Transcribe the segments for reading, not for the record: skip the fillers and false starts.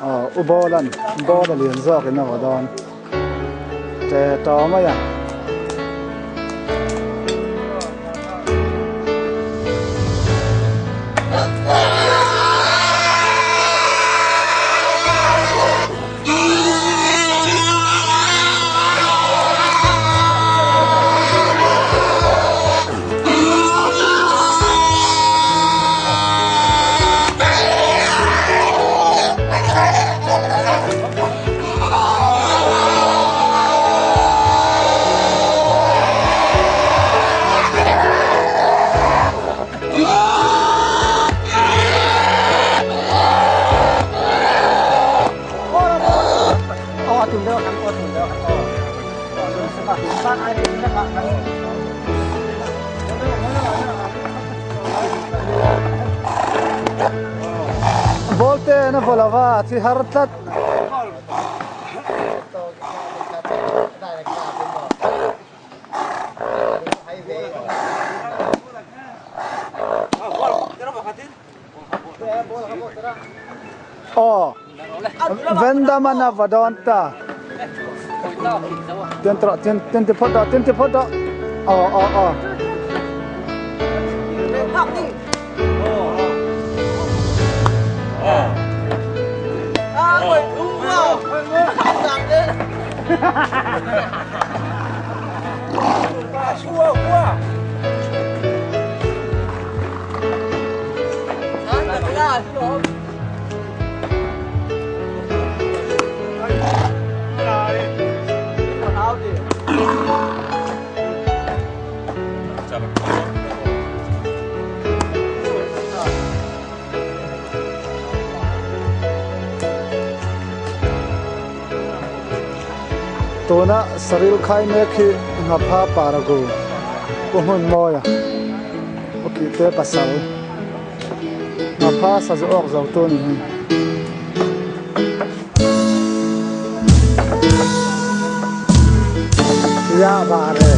Aw u bawlan ball a lian zawk in a vaw dawn te tawh mai a. Ball te na vaw lova a thi har tlat. Aw Vendamana va dawn ta. Tian tawh tian tian ti phawt rawh tian ti phawt rawh. Aw aw aw. Tuna saril khai mek hi Ngapha Paragu Pu Hmunmawia Pu Kihte pasal Ngapha sazu awk zo tu ni hi. Ya bare.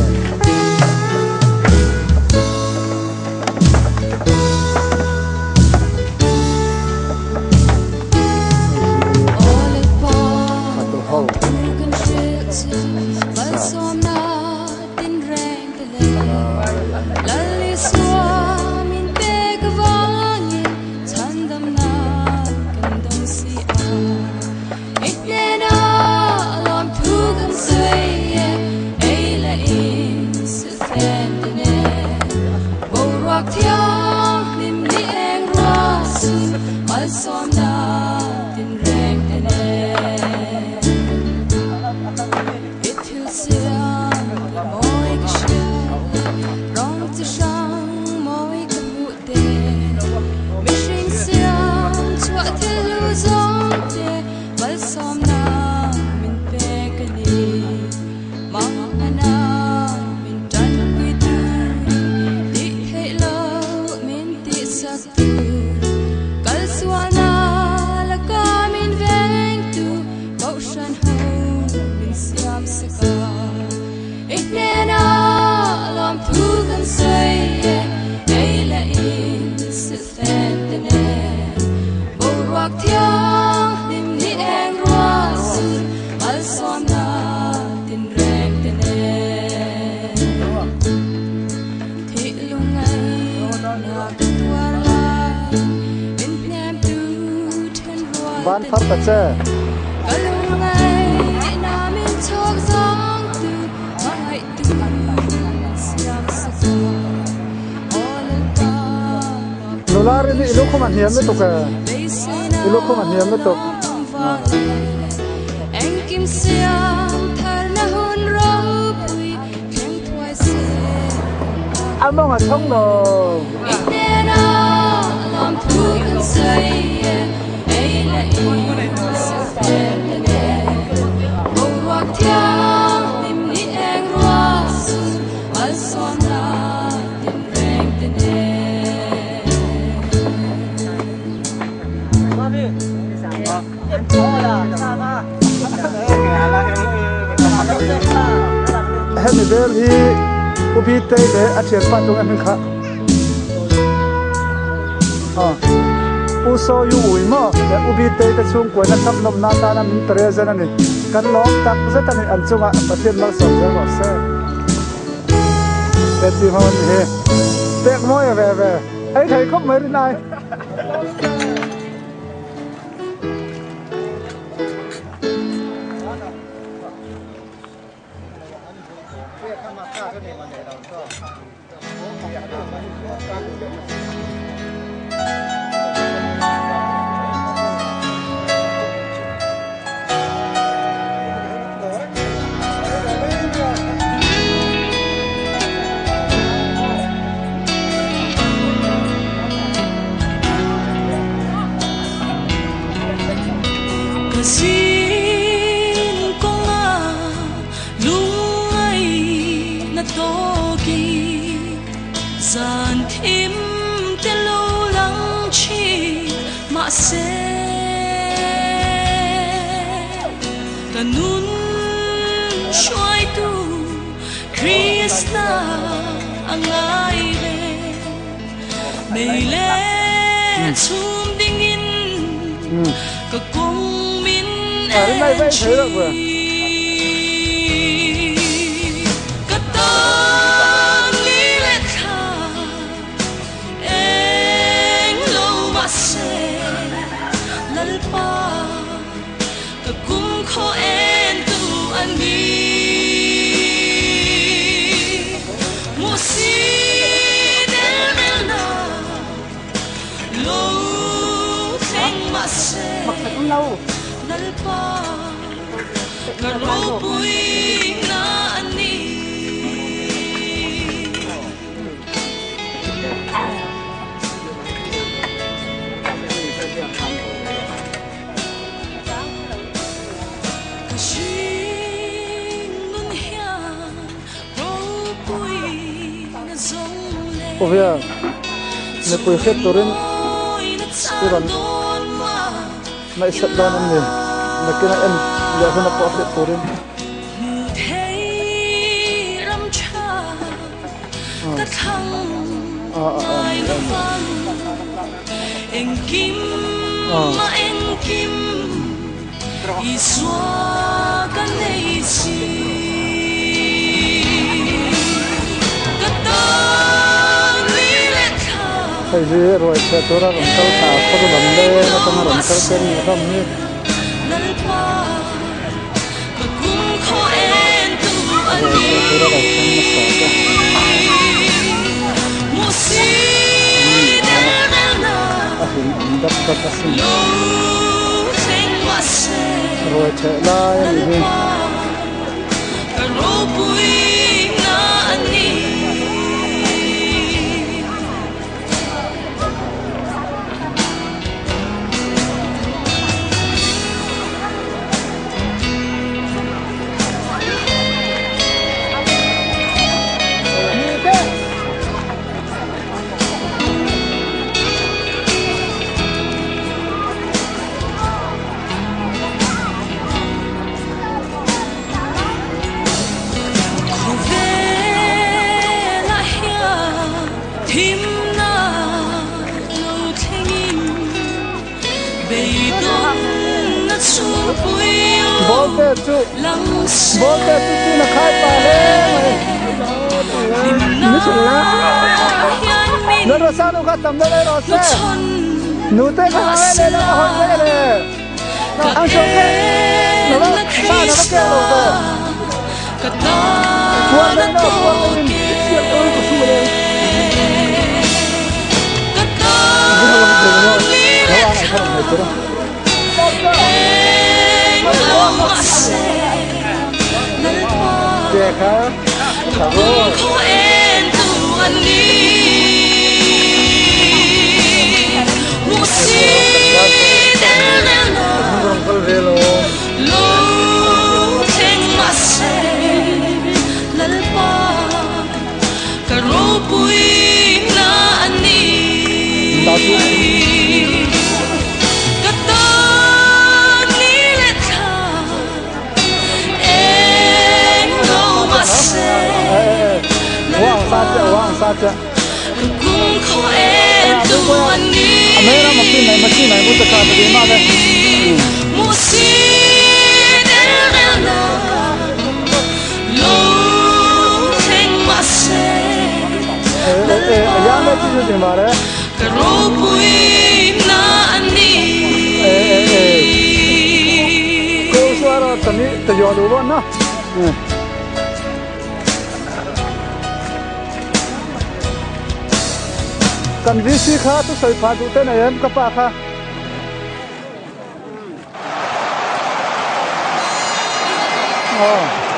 Van phar ta che. Nula rin hi i lukhum a hniam lutuk e. I lukhum a hniam lutuk. A mawng a chhawng lo. Hemi vel hi Pu Bitei leh a thianpa tung a hming kha. Aw. U Saw Yu Ui maw leh U Bitei te chhungkuaina chhaknawmna atana min present a ni. Kan lawm tak zet a ni an chungah Pathian malsawm zel rawh se. He team ho an ni hi. Pek mawi a ve ve. Ei thei khawp mai rin ai. Ka zin kawnga lungngaihna tawkin zan thim te lo lang thin mahse ka nun hruaitu Krista a ngai ve mei leh chhum dingin ka kawng min en thin. Ka tan ni leh thla eng lo mahse Lalpa Ka kum khaw en tu an ni. Hmuh si del del na lo thleng mahse Lalpa ka ropui na an ni. Ka hring nun hian ropui na zawng leh Awia, mipui hriat turin i rawn ngaihsat dawn em ni? Nakin a en leh huna pawh hriat turin. Engkim a engkim Isua ka nei si. Ka tan ni leh thla. Hei hi ruai chhiah tura rawn kal thla a khaw lam leng atanga rawn kal te an nih hlawm hi. Lalpa ka kum khaw en tu a Ruai ni. chhiah tura lo thleng nasa te. An ni a, a hlim awm dap dap asin. Ruai theh lai a nih hi. Khawvelah hian thimna lo thlengin beidawnna chhungpui Bawlte chu lang se. Bawlte chu chin a khai pah hle mai. Hlimna hian min Nan rawh sa nu kha tam deuh ei rawh se. hmuchhawn Nute kha mah hang ei se leh la la ka hawi ve le. ka Ang sawm ke enna sa na va Krista keu lo ve. ka Puar tan a mai no puar mai tawk in. e. Ka tan ni leh thla eng lo mahse Lalpa ka kumkhaw en tu an ni. Hmuh si del del na lo thleng mahse Lalpa ka ropui na an ni. Ka tan ni leh thla eng lo mahse Lalpa ka kumkhaw en tu Kan VC kha thusawi phah duh te nei em ka pa kha. Aw.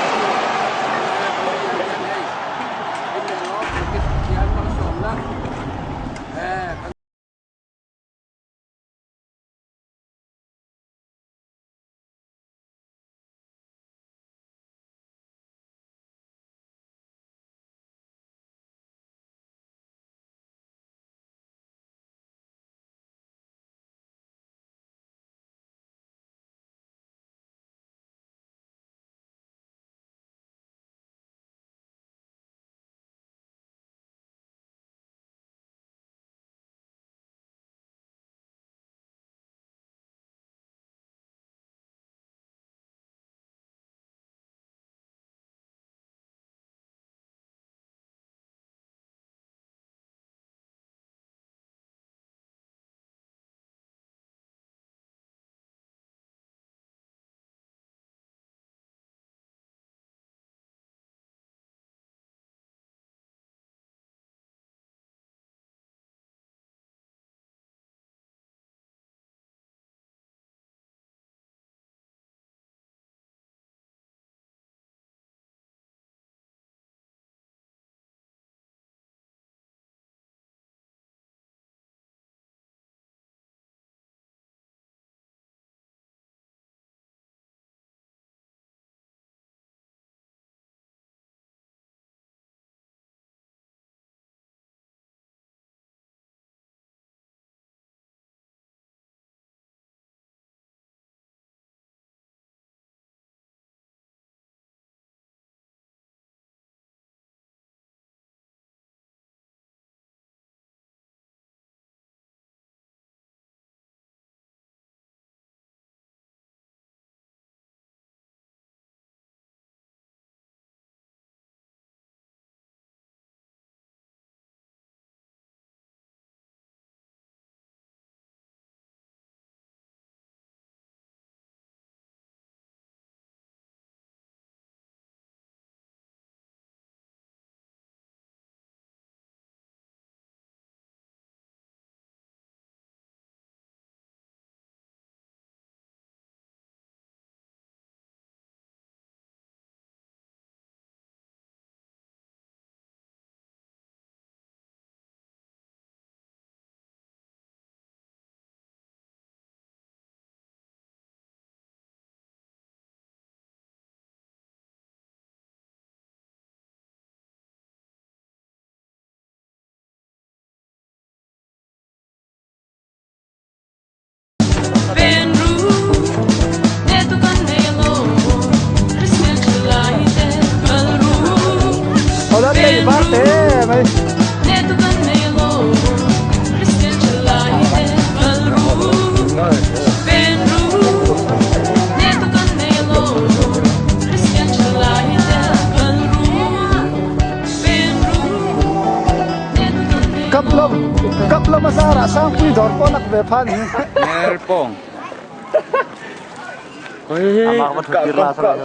Kap lam a zarah Sangpui dawr pawh lak ve phan hi. Merpawng.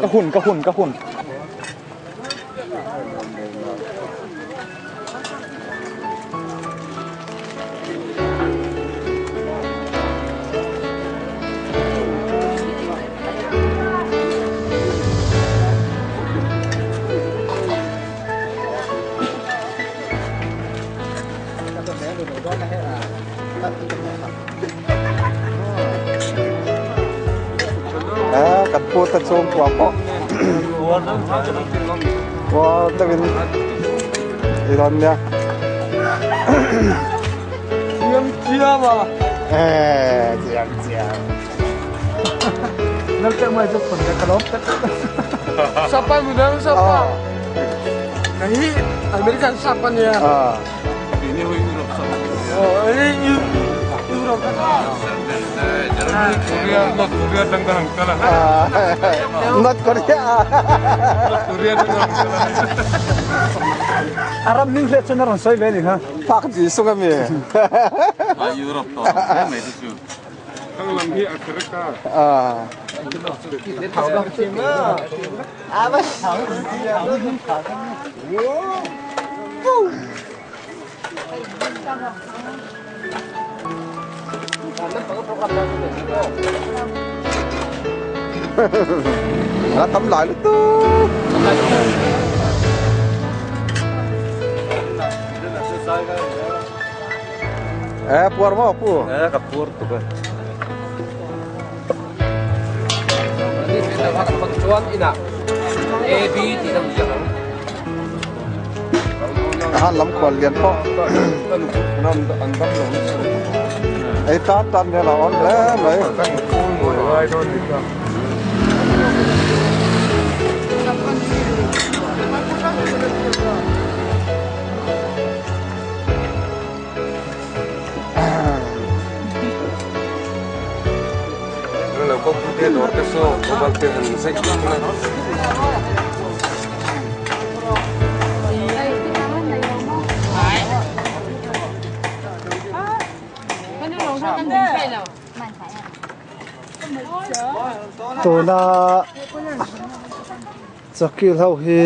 Ka hun ka hun ka hun. Kan pu te chhungkua pawh uar deuhin i rawn nia Chiam chiam a eh chiam chiam Nal mai chu phun ka lawm tak Sapa mudang sapa Kahi American sapa nia ah Ini hui Europe sapa. North Korea. A ram hming hriat chuan a rawn sawi ve a ni kha. Phak ji sung a mi. A Europe tawh ang hle mai te chu. Thang lam hi Africa. A tam lai lutuk. Eh puar maw pu? Eh ka puar tuk e. Han lam khual lian pawh ei tan tan vel a awm hle mai. Tuna chakil ho hi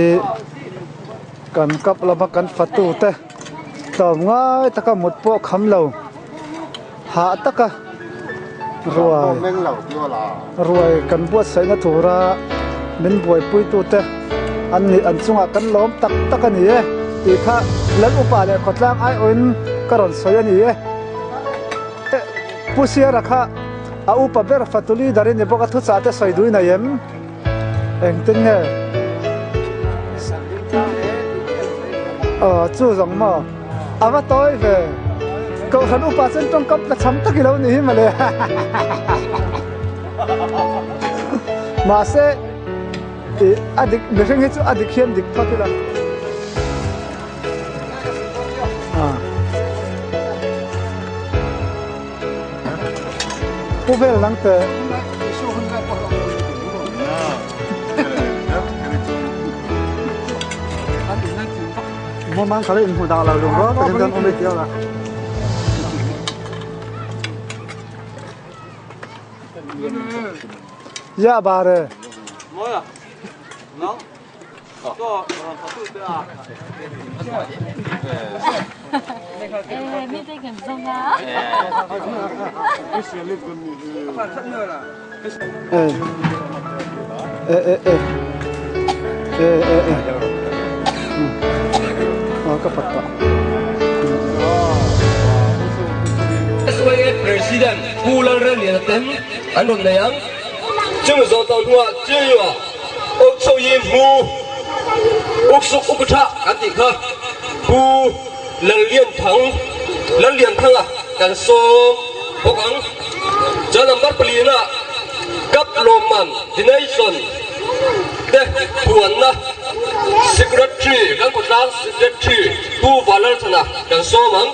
kan kap lama kan fatu te tlawm ngai taka mut pawh kham lo hah taka ruai ruai kan buatsaihna tura min buaipui tute an nih an chungah kan lawm tak tak a ni e tih kha lal upa leh khawtlang aiawhin ka rawn sawi a ni e. Pu Siara kha a upa ber fatu leader i ni bawk a thuchah te sawi duin a em? Engtin nge? Aw chu zawng maw? A va tawi ve. Kohhran upa chuan tawngkam tla cham tak i lo ni hi mawle. Mahse i a dik mihring hi chu a dik hian dik phawt ila. Pu vel nang te. Mo mang khala in hmu dak lo lung ro ka den om tiao la. Ya bare. Eh. Eh eh eh. Eh eh eh. Oh ka pat ta. SYA President Pu Lalremliana ten an rawn nei ang. Chung zawh tawh hnuah Chiu ah Uk Chho Yin Hmu Uk Suk Uk Tha kan tih kha Pu Lallianthang Lallianthanga kan sawm bawk ang. Chuan number palina Kap Lawmman Dination te puanna Secretary kan khawtlang Secretary Pu Vanlalthana kan sawm ang.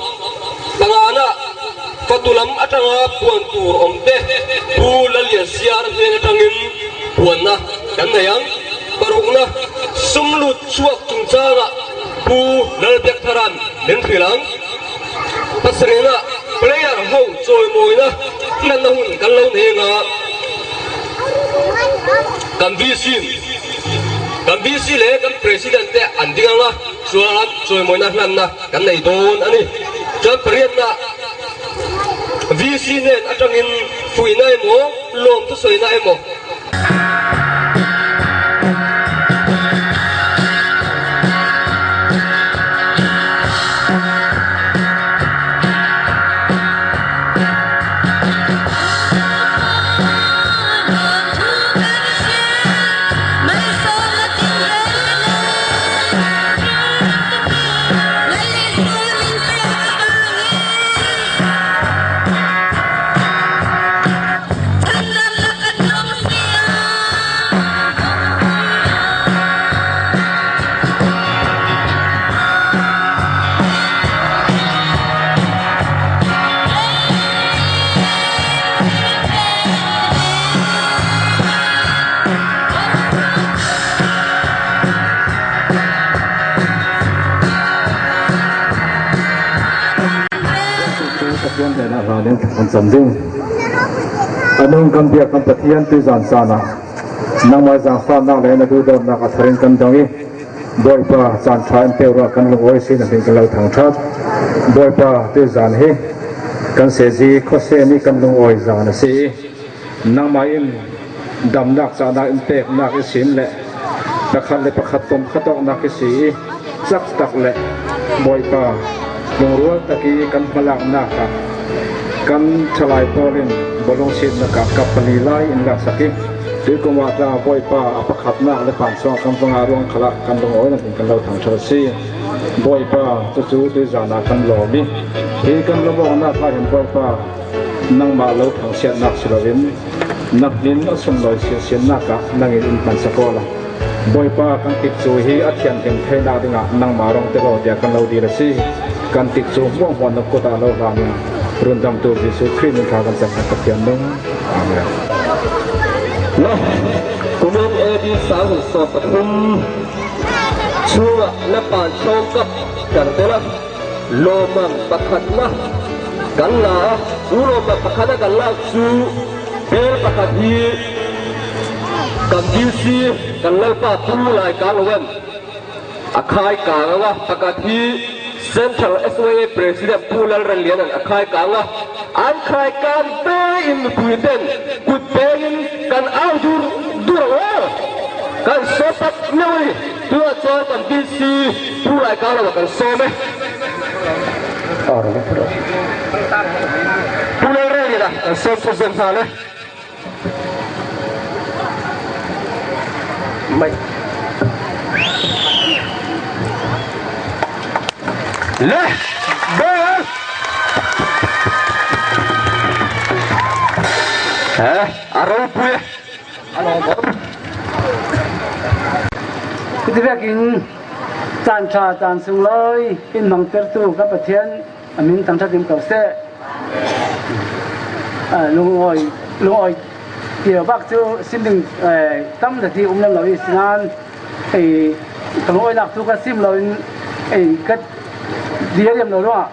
Pangana Fatu lam atanga puan tur awm te Pu Lalliansiar hnen atangin puanna kan nei ang. Parukna sum lut chhuak chungchangah Pu Lalbiakthara'n min hrilh ang. Pasarihna player ho chawimawina hlanna hun kan lo nei anga kan VC kan VC leh kan President te an ding anga chuan chawimawina hlanna kan nei dawn a ni. Chuan pariatna VC nen atangin fuihna emaw lawm thusawina emaw. Pathian hnenah hlan in an cam ding. A nung kan biak kan Pathian tuzan caan ah nangmah zaangfahnak le na duhdawtnak a thar in kan dang i Bawipa caan ṭha in pek ruah kan lungawi sin a kan lo thangṭhat. Bawipa tuzan hi kan sezi khuase nih kan lungawi zan a si i nangmah in damnak cahnak in peknak i sim le pakhat le pakhat pom khatawknak i si i cak tak le Bawipa lungrual tak i kan hmalaknak ah kan ṭhalai pawl in bawlung sitnak ah kap pali lai in laksak i tuikum ah tla Bawipa a pakhatnak le pansawng kan va ngah ruang khalah kan lungawi nak in kan lo thangṭhat a si. Bawipa cucu tuizan ah kan lawm i hi kan lawmawknak ah hin Bawipa nangmah lo thangchiatnak si loin na min a sunglawi sinsinnak ah nangin in hman sakaw la. Bawipa kan tikcu hi a thianhlim theinak dingah nangmah rong te law tiah kan lo dir a si. Kan tikcu hmuahhmuah na kut ah lo hlan in rundamtu Jesuh Khrih min thla kan cam kan Pathian nung. Amen. Le kumin AD 2013 chungah le pan sawm kap kan tel a lawmman pakhatna kan la a chu lawmman pakhat a kan lak chu bel pakhat hi kan DC kan lalpa pu lai ka loan a khai kang anga pakhat hi Central SYA President Pu Lalrenlian an a khai kang a an khai kang te in mipui ten kut peng in kan au dur dur ang kan sopat meuh tu ah chuan kan DC Pu Lai Kang lo kan sawm e. Pu Lalrenlian a kan sawm thu zawm hna le. Mai. Le bel. Eh, a ropui e. A lawmawm. Cuti vekin caan ṭha caan sunglawi in hmangtertu ka Pathian a min thangṭhat in ko seh. Lungawi lungawi ti bak cu sim ding tam da ti um lem lo i sinain ei ka lungawinak cu ka sim lo in ei ka diriam lo ruangah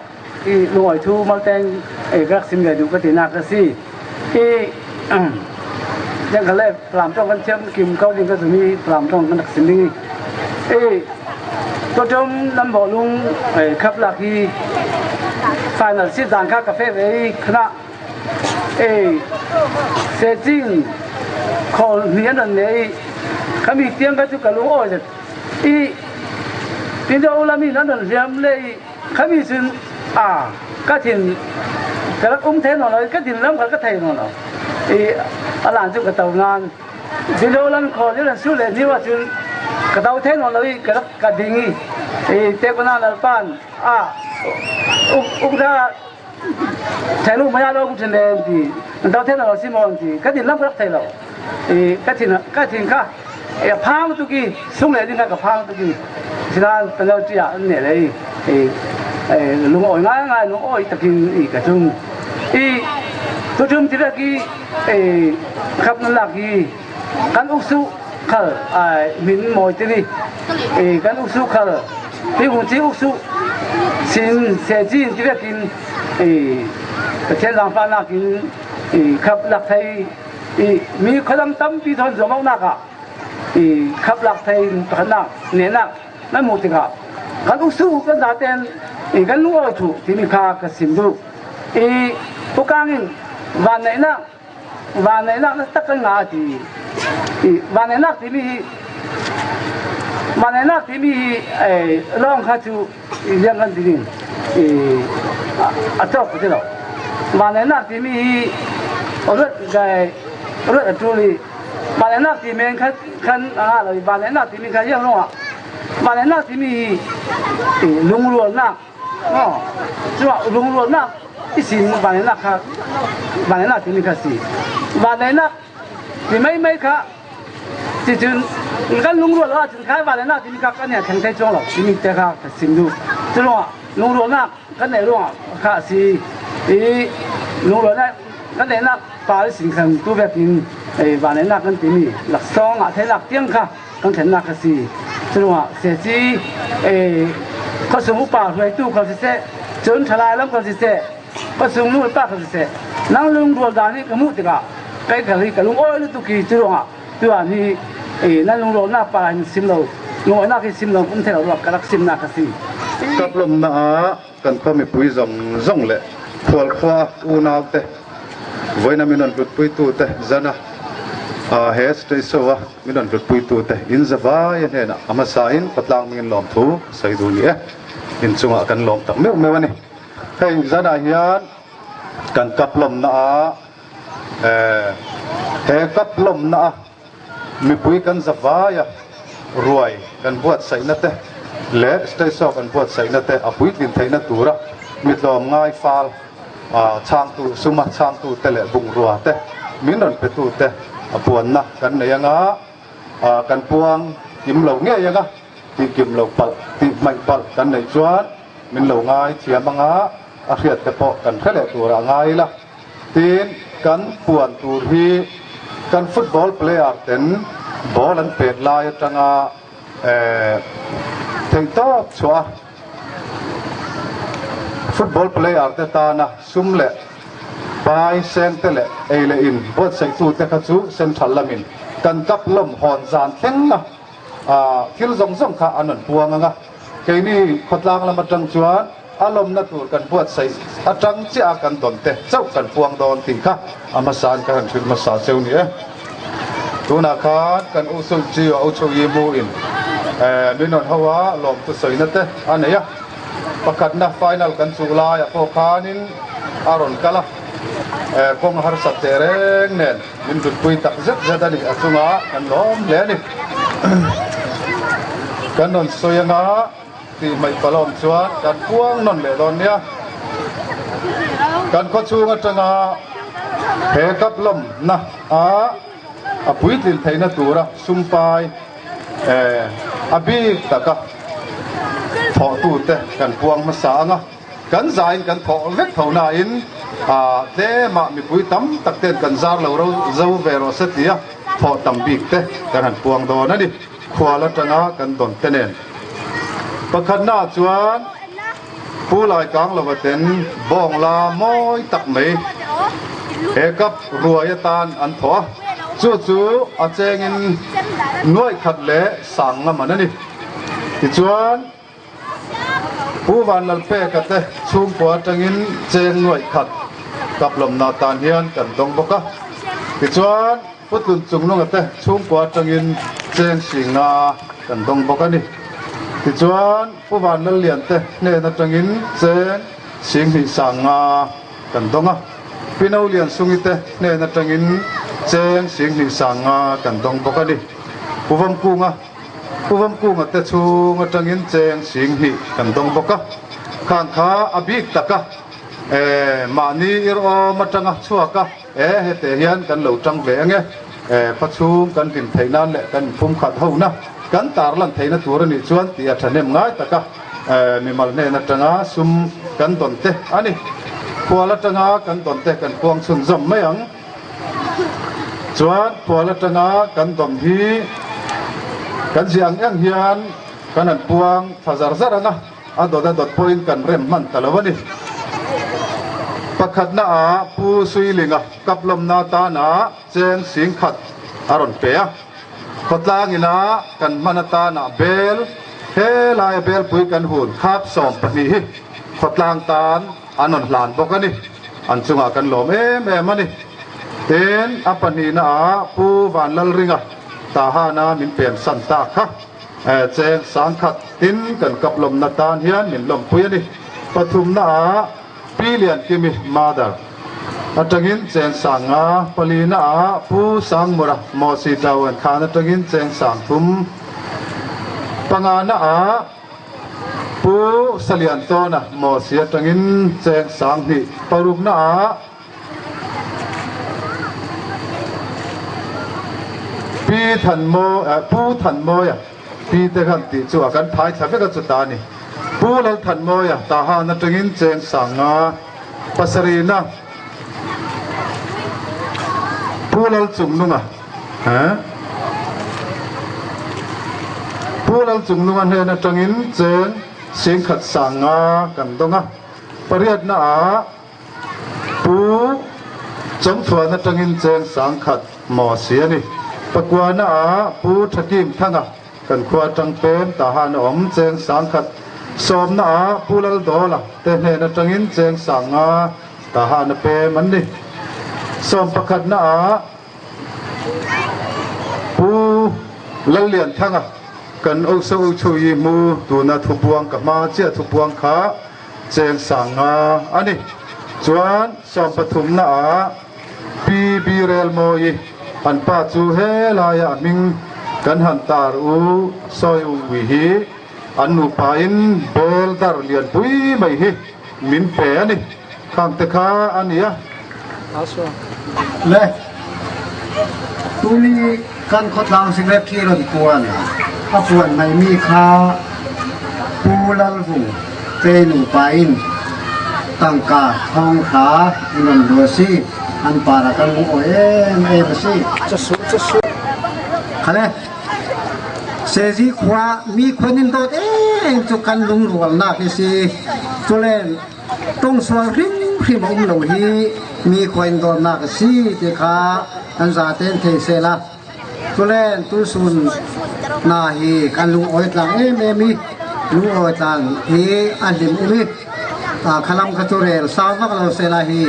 i lungawi thu malteng ei ka rak sim ve duh ka tinak ka si. I yang kha le Falam tong kan thiam kim ko ding ka zum i Falam tong kan rak sim ding i Totom nan bawlung khap lak hi final si zan kha ka fe ve i khana e se cing khol ni an nei khami tiang ka chu ka lung oi i tin jo ulami nan don hliam le i khami cun a ka thin ka rak um the no lo ka din lam kha ka thei no lo i alan chu ka to nan Dilo lan kho li lan su le ni wa cun ka do the no lo i ka rak ka ding i i te ko na lal pan a uk uk da thelu maya lo ku then ti do the no lo si mon ti ka din lam ka rak thei lo i ka thin ka thin kha e phang tu ki sung le ding kha ka phang tu ki sinan penalty ah an ne le i lung oi ngai ngai lung oi takin i ka chung i tu tum ti ki e khap nan lak hi kan uksu khal ai min moi ti ni e kan uksu khal ti hung chi uksu sin se jin ti kin e Pathian langfa nakin i khap lak thei i mi khuadang tampi thon zuam awknak ah i khap lak thei pakhatnak nenak nan hmuh tikah kan uksu kan zaten i kan lung awi thu timi kha ka sim duh i pukang in van neihnak van neihnak na tak kan nga ti i van neihnak timi hi van neihnak timi hi lawng kha cu liang kan ti ding i a cawk ti lo van neihnak timi hi ruat ruat a tul i van neihnak ti men khan khan a nga lo i van neihnak timi kha iang ruangah van neihnak timi hi lungrualnak cu lungrualnak i sin van neihnak kha van neihnak timi kha si van neihnak ti mei mei kha Cucun kan lungrual ahcun khai va le nak timi kha kan i thleng thai chuang lo timi te kha ka sim duh. Cu ruangah lungrualnak kan neih ruangah kha a si i lungrualnak kan neihnak pa sin khan tu vek in va neihnak kan timi laksawng ah theinak tiang kha kan thlennak a si. Cu ruangah seci khuasung upa hruaitu kha siseh cun ṭhalai lam kha siseh. Ka chung nu le pa ka siseh, nang lungrual dan hi ka hmuh tikah kei khal hi ka lungawi lutuk hi cu ruangah tuan hi nan lungrualnak pa hin sim lo lungawinak hi sim lo um thei lo ruak ka rak simnak a si. Kaplawmnak ah kan khua mipui zawng zawng le khualkhua unau te voina min rawn hlutpuitu te zana he state show a min rawn hlutpuitu te in zavai a hnenah a hmasa in khawtlang mingin lawmthu sawi duh ni e. In chungah kan lawm tak meuh meuh a ni. Hei zanah hian kan kaplawmna ah he kaplawmna a mipui kan zavai a ruai kan buatsaihna te leh stage show kan buatsaihna te a puitlin theihna tura mitlawm ngai fal chhangtu suma chhangtu te leh bungrua te min rawn petu te a puanna kan nei anga kan puang kim lo ngei anga tih kim lo palh tih hmaih palh kan neih chuan min lo ngai thiam anga a hriat te pawh kan hre leh turah ngai ila. Tin, kan puan tur hi kan football player ten ball an pet lai atanga theihtawp chhuah a, football player te tana sum leh pai seng te leh ei leh in buatsaihtu te kha chu central lamin kan cup lawm hawn zan thleng a, thil zawng zawng kha an rawn puang ang a, keini khawtlang lam atang chuan a lawmna tur kan buatsaih atang chiah a kan dawn te chauh kan puang dawn tih kha a hmasa in ka han hrilh hmasa cheu ni e. Tunah khan kan U Sul Chi a U Chho Yi Mu in min rawn ho a lawmtu sawina te a nei a, pakhatna final kan chuh laiah pawh khanin a rawn kal a, kawng harsat teh reng nen min hlutpui tak zet zet a ni, a chungah kan lawm hle a ni. Kan rawn sawi anga. Tih hmaih palawm chuan kan puang nawn leh dawn nia. Kan khawchhung atanga he cup lawmna a a puitlin theihna tura sumpai a bik taka thawhtute kan puang hmasa ang a, kan zain kan thawh vek tho nain tlemah mipui tam tak ten kan zar lo ro zo ve rawh se tia thawh tam bik te kan han puang dawn a ni. Khual atanga kan dawn te nen. Pakhatna ah chuan Pu Laikang lova ten bawng la mawi tak mai he cup ruai atan an thaw a, chu chu a chengin nuaih khat leh sang nga man a ni. Tichuan Pu Vanlalpeka te chhungkua atangin cheng nuaih khat cup lawmna atan hian kan dawng bawk a. Tichuan Pu Tlun Chungnunga te chhungkua atangin cheng singa kan dawng bawk a ni. Tichuan Pu Vanlallian te hnen atangin cheng singhnih sanga kan dawng a. Pi Nolian Sungi te hnen atangin cheng singhnih sanga kan dawng bawk a ni. Pu Vamkunga Pu Vamkunga te chhung atangin cheng singhnih kan dawng bawk a. Khang kha a bik taka mahni ir awm atanga chhuak a. E, hete hian kan lo tang ve ange. E, khawchhung kan hlim theih nan leh kan inphum khat ho na kan tarlan theihna tur a nih chuan tih a thahnem ngai tak a, e, mimal hnen atanga sum kan dawn te a ni. Khual atanga kan dawn te kan puang chhunzawm mai ang. Chuan khual atanga kan dawn hi kan ziah ang ang hian kan han puang tha zar zar ang a. A dawt a dawt pawhin kan rem hman ta lo a ni. Pakhatna ah Pu Suilinga kaplawmna atana cheng singkhat a rawn pe a. Khawtlang ina kan hman atana bel, helaia belpui kan hun khap 12 hi khawtlang tan an rawn hlan bawk a ni. An chungah kan lawm em em a ni. Tin, a pahnihna ah Pu Vanlalringa Tahana min pemsan ta kha. Cheng sangkhat tin kan kap lawmna tan hian min lawmpui a ni. Pathumna ah Pi Liankimi mother atangin cheng sang nga, palina ah Pu Sangmura Mosi Town khan atangin cheng sang thum, pangana ah Pu Saliantawna Mosi atangin cheng sang hnih, parukna ah Pi Thanmaw eh Pu Thanmawia pi te khan tih chu a kan phai thla vek a chuta a ni. Pu Lalthanmawia Tahan atangin cheng sanga pasarihna Pu Lalchungnunga eh Pu Lalchungnunga hnen atangin cheng singkhat sanga kan dawng a. Pariatna ah. Pu Chawngchhuan atangin cheng sangkhat maw si a ni. Pakuana ah Pu Thakim Thanga kan khua atang pem tahan a awm cheng sangkhat. Sawmna ah Pu Laldawla te hnen atangin cheng sanga tahan a pem an ni. Sawm pakhatna ah Pu Lallianthanga kan Oso Ochoyi hmu tuna thupuang ka hma chiah thupuang kha cheng sanga a ni. Chuan sawm pathumna ah Pi Birelmawi an pa chu helaia a hming kan han tar u sawi u ui hi an nupa in bel dar lianpui mai hi min pe a ni. Khang te kha a ni a. Le tuni kan khawtlang secretary rawn puan a puan mai mi kha Pu Lalvung te nupa in tangka thawng hra in rawn lu a si. An par ah kan lungawi em em a si. Khale Sezi khua mi khua nin dawt em chu kan lungrualnak hi si. Chulen Tongsual hrimhrim a um lo hi mi khua in dawtnak a si ti kha an zaten thei sehla. Culen tusun hna hi kan lungawi tlang em em i lungawi tlang hi a hlim um i khalam kha cu rel sau vak lo sehla hi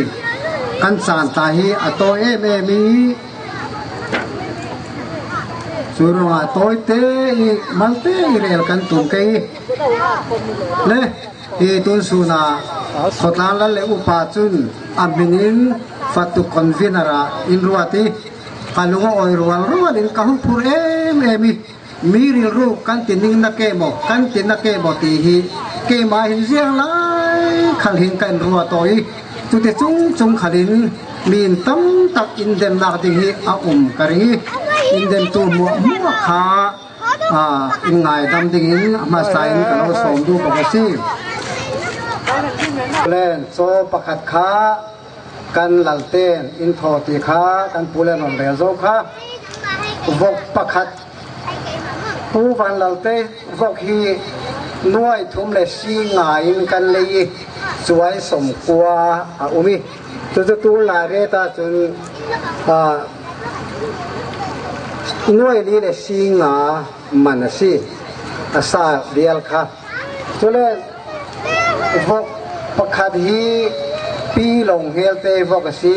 kan caan tla hi a tawi em em i cu ruangah tawite i malte i rel kan tum kei le Hi tunsun ah khuatlang lal le upa cun a min in fatuk convener ah in ruat i ka lung a awi rual rual in ka hung phur emem i mi rilru kan ti ning na ke maw kan ti na ke maw ti hi keimah hin ziang lai khal hin ka in ruat aw i cuti cung cung khal in mi in tam tak in demnak ding hi a um ka ring i in demtu muah kha in ngaidam dingin a hmasa in ka lo sawm duh bawk a si. Len chaw pakhat kha kan lalten in thaw ti kha kan pu le rawn rel zo kha vok pakhat pu van lalte vok hi nuai thum le si nga in kan lei i cuai som kua a um i cucu tu lai ret ah cun Nuai li le singa man a si. A sa vial kha. Cule vok pakhat hi pi lawng helte vok a si.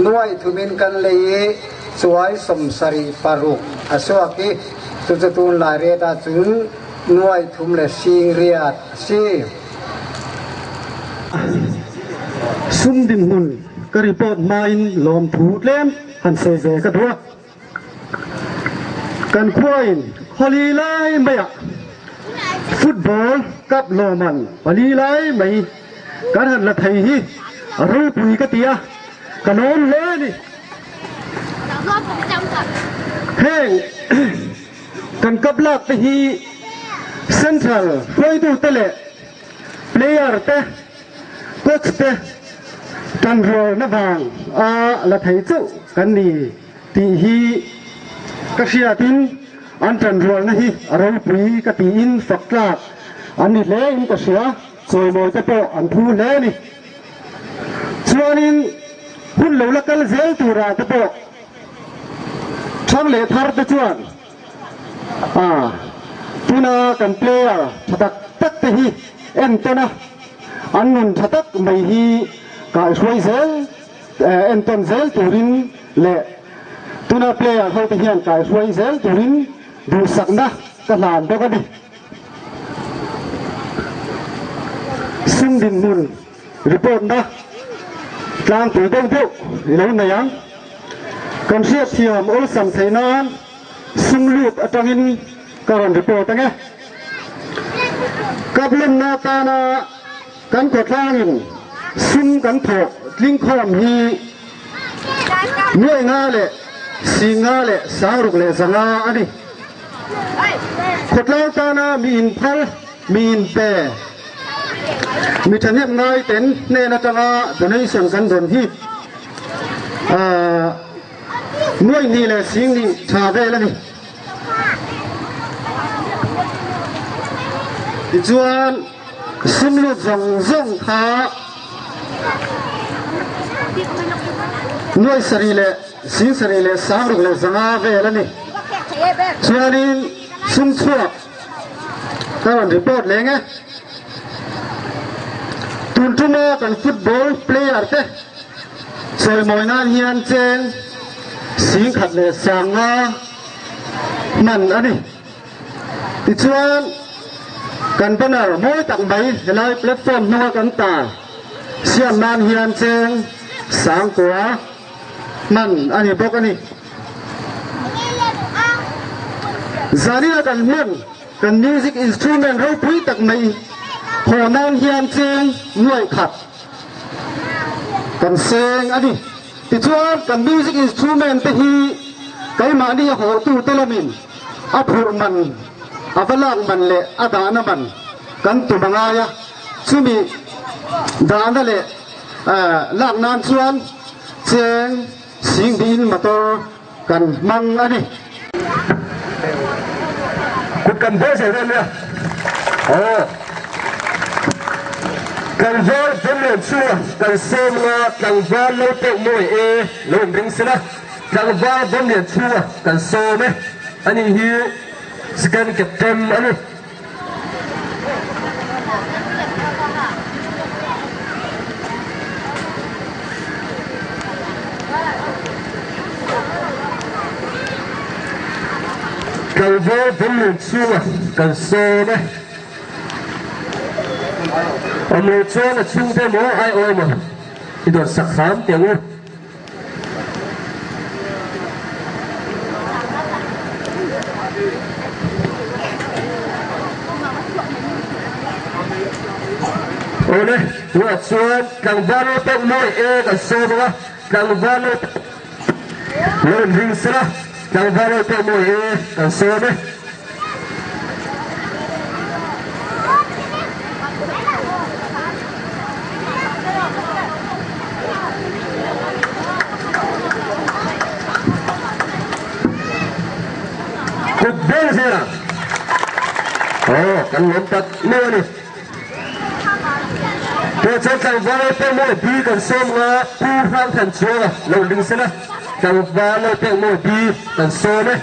Nuai thum in kan lei i cuai 76 a suak i cucu tun lai ret ahcun nuai thum le sing riat a si. Sum dinhmun ka report hma in lawmthu tlem han sawi ve ka duh a. Kan khua in khawli lai mai ah football cup lawman pali lai mai kan han la thei hi a ropui ka ti a, ka lawm hle a ni. Heng kan cup lak te hi central hruaitute leh player te Coach te kan rualna vang a la thei chauh kan ni tih hi ka hriatin an tan rualna hi a ropui ka tiin fak tlak an ni hle in ka hria, chawimawi te pawh an phu hle a ni. Chuanin hun lo la kal zel turah te pawh thang leh thar te chuan A, tuna kan player tha tak tak te hi entawn a, an nun tha tak mai hi kaihruai zel, entawn zel turin leh tuna player ho te hian kaihruai zel turin duhsakna ka hlan bawk a ni. Sum dinhmun report na tlangpui deuh deuh i lo nei ang. Kan hriatthiam awlsam theih nan sum lut atangin ka rawn report ange. Kaplenna atana kan khawtlangin sum kan thawh tlingkhawm hi nuai nga leh sing nga leh sangruk leh zanga a ni. Khawtlang tana mi inphal, mi inpe, mi thahnem ngai ten hnen atanga donation kan dawn hi Nuai hnih leh sing hnih tha vel a ni. Tichuan sum lut zawng zawng kha Nuai sarih leh sing sarih leh sangruk leh zanga vel a ni. Chuanin sum chhuak ka rawn report leng e. Tun tuma kan football player te chawimawi nan hian cheng singkhat leh sanga hman a ni. Tichuan, kan banner mawi tak mai helai platform hnunga kan tar siam nan hian cheng sangkua hman a ni bawk a ni. Zanina kan hman kan music instrument ropui tak mai haw nan hian cheng nuaih khat kan seng a ni. Tichuan, kan music instrument te hi keimahni a hawhtute lamin a phurh man, a va lak man leh a dahna man kan tum a ngai a, chumi dahna leh lak nan chuan cheng singbiin motor kan hmang a ni. Kut kan bel zel dawn nia. Aw. Tlangval Bawmlian chunga kan sawm nga tlangval lo pek mawi e lo in ring sela. Tlangval Bawmlian chunga kan sawm e. Ani hi second captain a ni. Tlangval Bawmlung chhunga kan sawm e. Awm lo chuan a chhungte maw ai awm a i dawt sak hram teh ang u. Awle, tunah chuan tlangval lo tawk mawi e kan sawm ang a, tlangval lo lo inring sela, tlangval lo tawk mawi e kan sawm e. Kut ber zela aw kan lawm tak mai a ni. Tawh chuan tlangval lo pek mawi bi kan sawm nga Pu Hrangthan Chuanga lo ling sela tlangval lo pek mawi bi kan sawm e.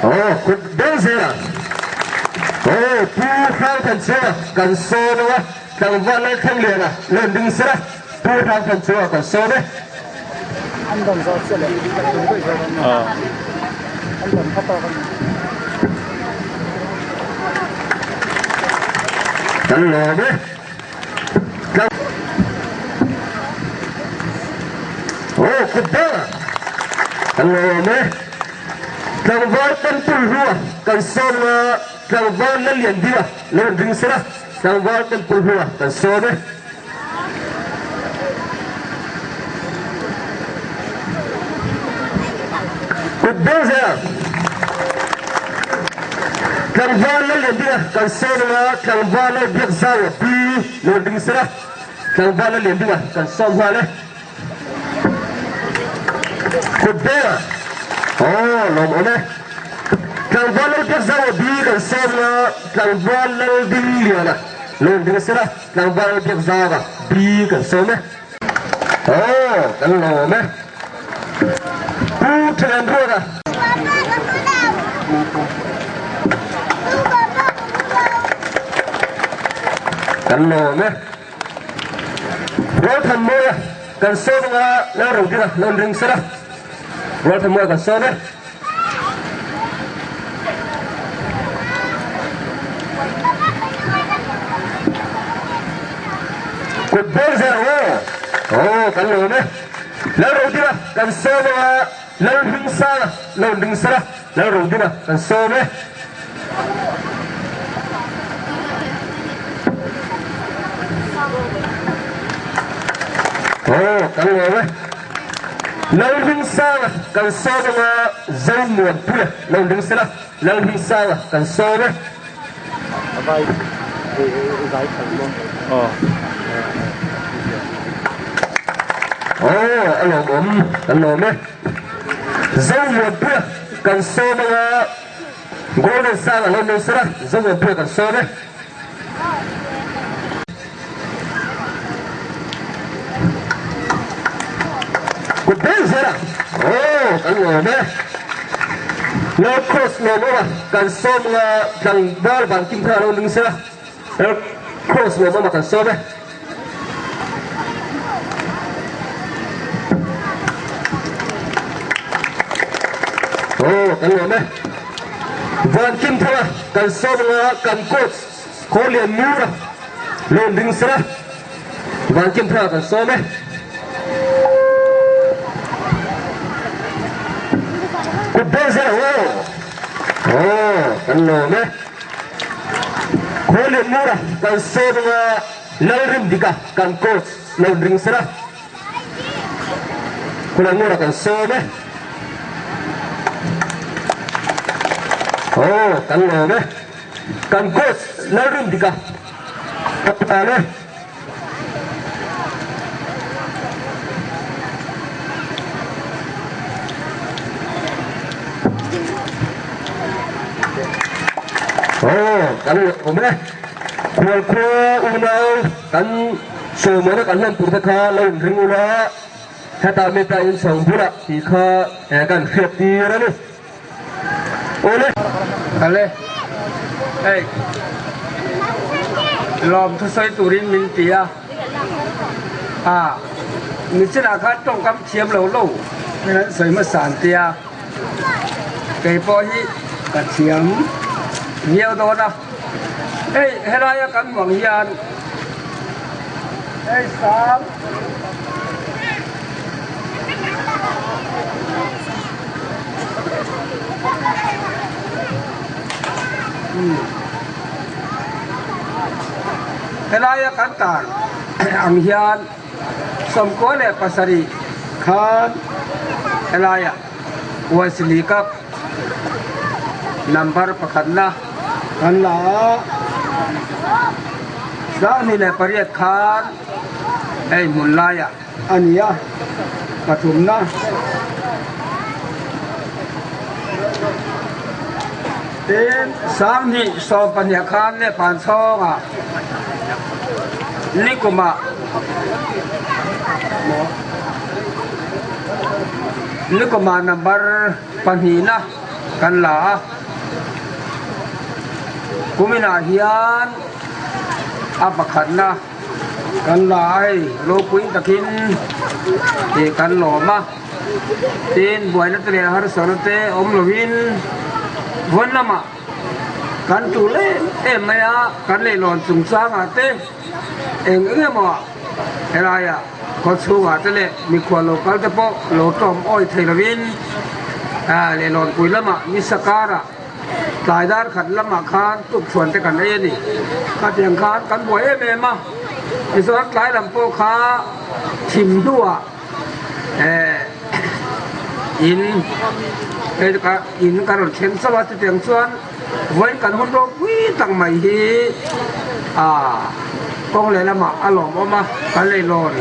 Aw kut deuh zel a. Aw Pu Hrangthanchhunga kan sawn ang a, tlangval Lalthangliana len ding sela Pu Hrangthanchhunga kan sawn e. An dam zawh chiah leh kan tum daih zawk an ni. An dam kha tawk a ni. Kan lawm e. Aw kut deuh a. Kan lawm e. Tlangval kan tul hlua kan sawm nga tlangval na lian ding a lo in ring sela tlangval kan tul hlua kan sawm e. Kut beng zel tlangval na lian ding a kan sawm nga tlangval lo biak zau a pi lo in ring sela tlangval na lian ding a kan sawm nghal e. Kut beng a aw lawm awm e. Tlangval lal biak zau a bi kan sawm nga tlangval lal ding lian a lo in ring sela tlangval lal biak zau a bi kan sawm e. Aw kan lawm e. Pu Thian Ruat a. Kan lawm e. Rualthanmawia kan sawm anga lo ro ding a, lo ring sela. Rualthanmawia kan sawm e. Kut bawr zel ang aw. Aw kan lawm e. Lal ro ding a kan sawm anga lal hming sang a lo ring sela. Lal ro ding a kan sawm e. Aw, kan lawm e. Lalhmingsanga kan sawm anga Zomuanpuia lo ring sela, Lalhmingsanga kan sawm e. Aw a lawmawm kan lawm e. Zomuanpuia kan sawm anga Golden Sanga lo ring sela, Zomuanpuia kan sawm e. Kut bel zel a, aw kan lawm e. Lord Cross lawm awm a, kan sawm nga tlangval van kim kha a lo ning sela, Lord Cross lawm awm a kan sawm e. Aw kan lawm e. Van kim thanga kan sawm nga kan coach Khawlian Mura lo ring sela Van kim thanga kan sawm e. Kut bel zel ang aw. Aw kan lawm e. Khawlian Mura kan sawm anga Lalrindika kan coach lo ring sela Khawlian Mura kan sawm e. Aw kan lawm e. Kan coach Lalrindika ka tan e. Aw kan awm e. Khualkhua unau kan sawmawna kan hlan tur te kha lo inring ula hetah mita inchhawng bulah tih kha kan hriat tir a ni. Awle. Kale hei lawm thusawi turin min ti a, a nichinah khan tawngkam thiam lo lo min an sawi hmasa an ti a, kei pawh hi ka thiam viau dawn a, hei helaia kan hmuh ang hian hei sang. Helaia kan tar ang hian 97 khan helaia Wesley Cup number pakhatna kan la a, 28 khan hei hmun laiah a ni a, pathumna tin 2012 khan leh pan chhawngah nikumah nikumah number pahnihna kan la a, kuminah hian a pakhatna. Kan la a hei ropui takin tih kan lawm a, tin buaina te leh harsatna te awm lovin vawn lamah kan tul em em mai a, kan leihlawn chungchangah te eng eng emaw ah helaiah khaw chhungah te leh mikhual lo kal te pawh lo tawm awi thei lovin leihlawnpui lamah nisa karah Tlai dar khat lamah khan tukchhuan te kan ei a ni. Khatiang khan kan buai em em a, tichuan tlai lam pawh kha thim hnuah eh in hei ka in ka rawn thleng chauh a, chutiang chuan vawiin kan hun ropui tak mai hi ah kawng lehlamah a lawmawm a, kan leilawn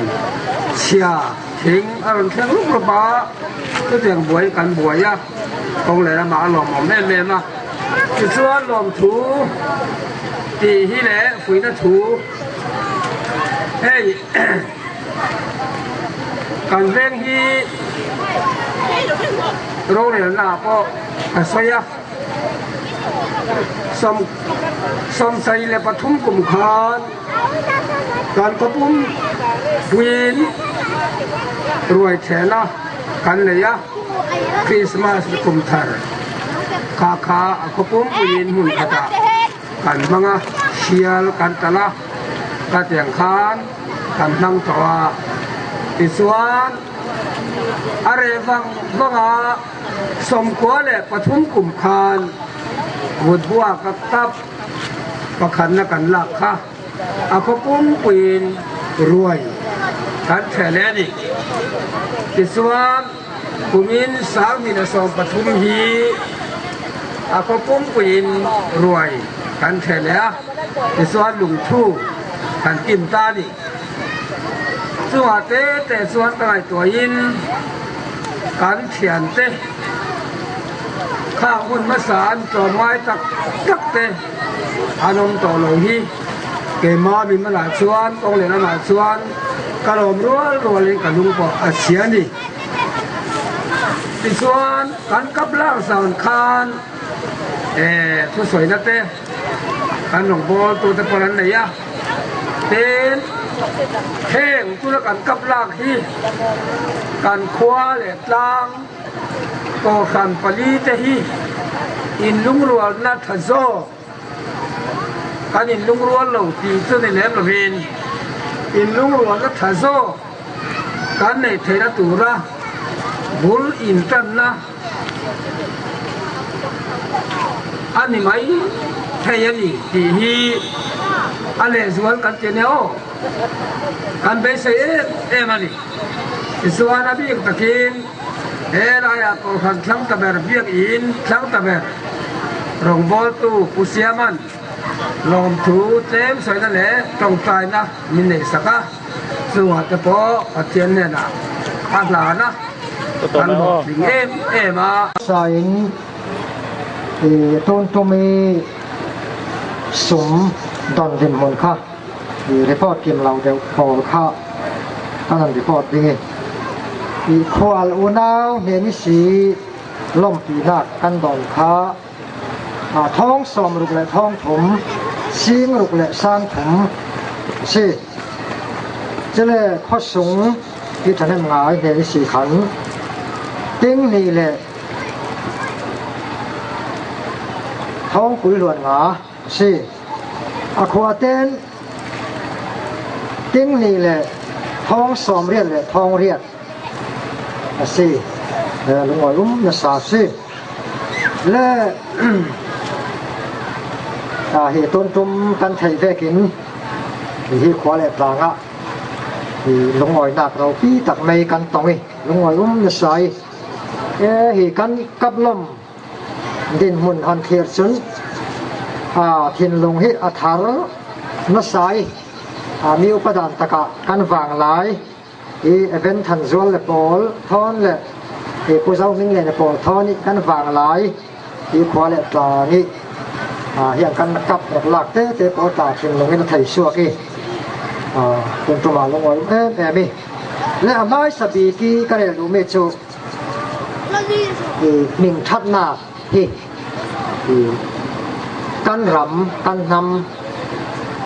chhia thing a rawn thleng rup rup a, chutiang buai kan buai a. Kawng leh lamah a lawmawm em em a, tichuan lawmthu tih hi leh fuihna thu hei kan veng hi rorelna ah pawh a sawi a, 73 kum khan kan khawpum puiin ruai thehna kan nei a. Krismas kum thar kha kha a khaw pumpuiin hmun khatah kan hmang a, sial kan talh a, khatiang khan kan hmang tawh a. Tichuan a reh vang vang a, 93 kum khan vutbuak a kap pakhatna kan lak kha a khaw pumpuiin ruai. Kan theh leh a ni. Tichuan, kumin 2013 hi a khaw pumpuiin ruai kan theh leh a, tichuan lungthu kan kim ta a ni. Chungah te te chuan ka ngaihtuahin kan thiante khang hun hmasa an tlawmngai tak tak te an awm tawh lo hi. Keimah mi hmanah chuan kawng leh lamah chuan ka lawm rual rualin ka lung pawh a chhia a ni. Tichuan kan kap lak zan khan eh thusawina te kan rawngbâwl tute pawh an nei a, tin heng tuna kan kap lak hi kan khua leh tlang kohhran palite hi inlungrualna tha zawk Kan inlungrual lo tih chu ni lem lovin inlungrualna tha zawk kan neih theihna tura bul intanna a ni mai thei a ni tih hi a lehzual kan ti ania aw. Kan beisei em em a ni. Tichuan a bik takin He laiah Kohhran thlang ta ber biakinn thlang ta ber rawngbawltu Pu Siaman lawmthu tlem sawina leh tawngtaina min neih sak a, chungah te pawh Pathian hnenah a hlan a, kan hlawhtling em em a. Sain i tun tum i sum dawn dinhmun kha i report kim lo deuh pawl kha kan han report ding i. I khual unau hnen i si lawmpinak kan don kha thong 60 le thong thum, sing ruk le sang thum a si. Cule khuasung i ṭhahnem ngai hnen i si khan ting hnih le thong 20 hluan nga a si. A khua ten ting hnih le thong 80 le thong riat a si. Lungawi um nasa a si. Le hi tuntum kan theih vekin hi khua le tlang ah lungawinak ropi tak mei kan tong i lungawi um nasa i hi kan kaplom Dinhmun han thlir cun thinlung hi a thar nasa i mi upa dan takah kan vang lai i Evan Thanzual le pawl thawn le Pu Zo Hming le pawl thawn i kan vang lai i khua le tlang i hian kan kap rak lak tete pawl tla thinlung in a thei suak i tuntum ah lungawi um em em i le a hmaisa bik i ka rel duhmi cu Mingṭhatnak hi kan ram, kan hnam,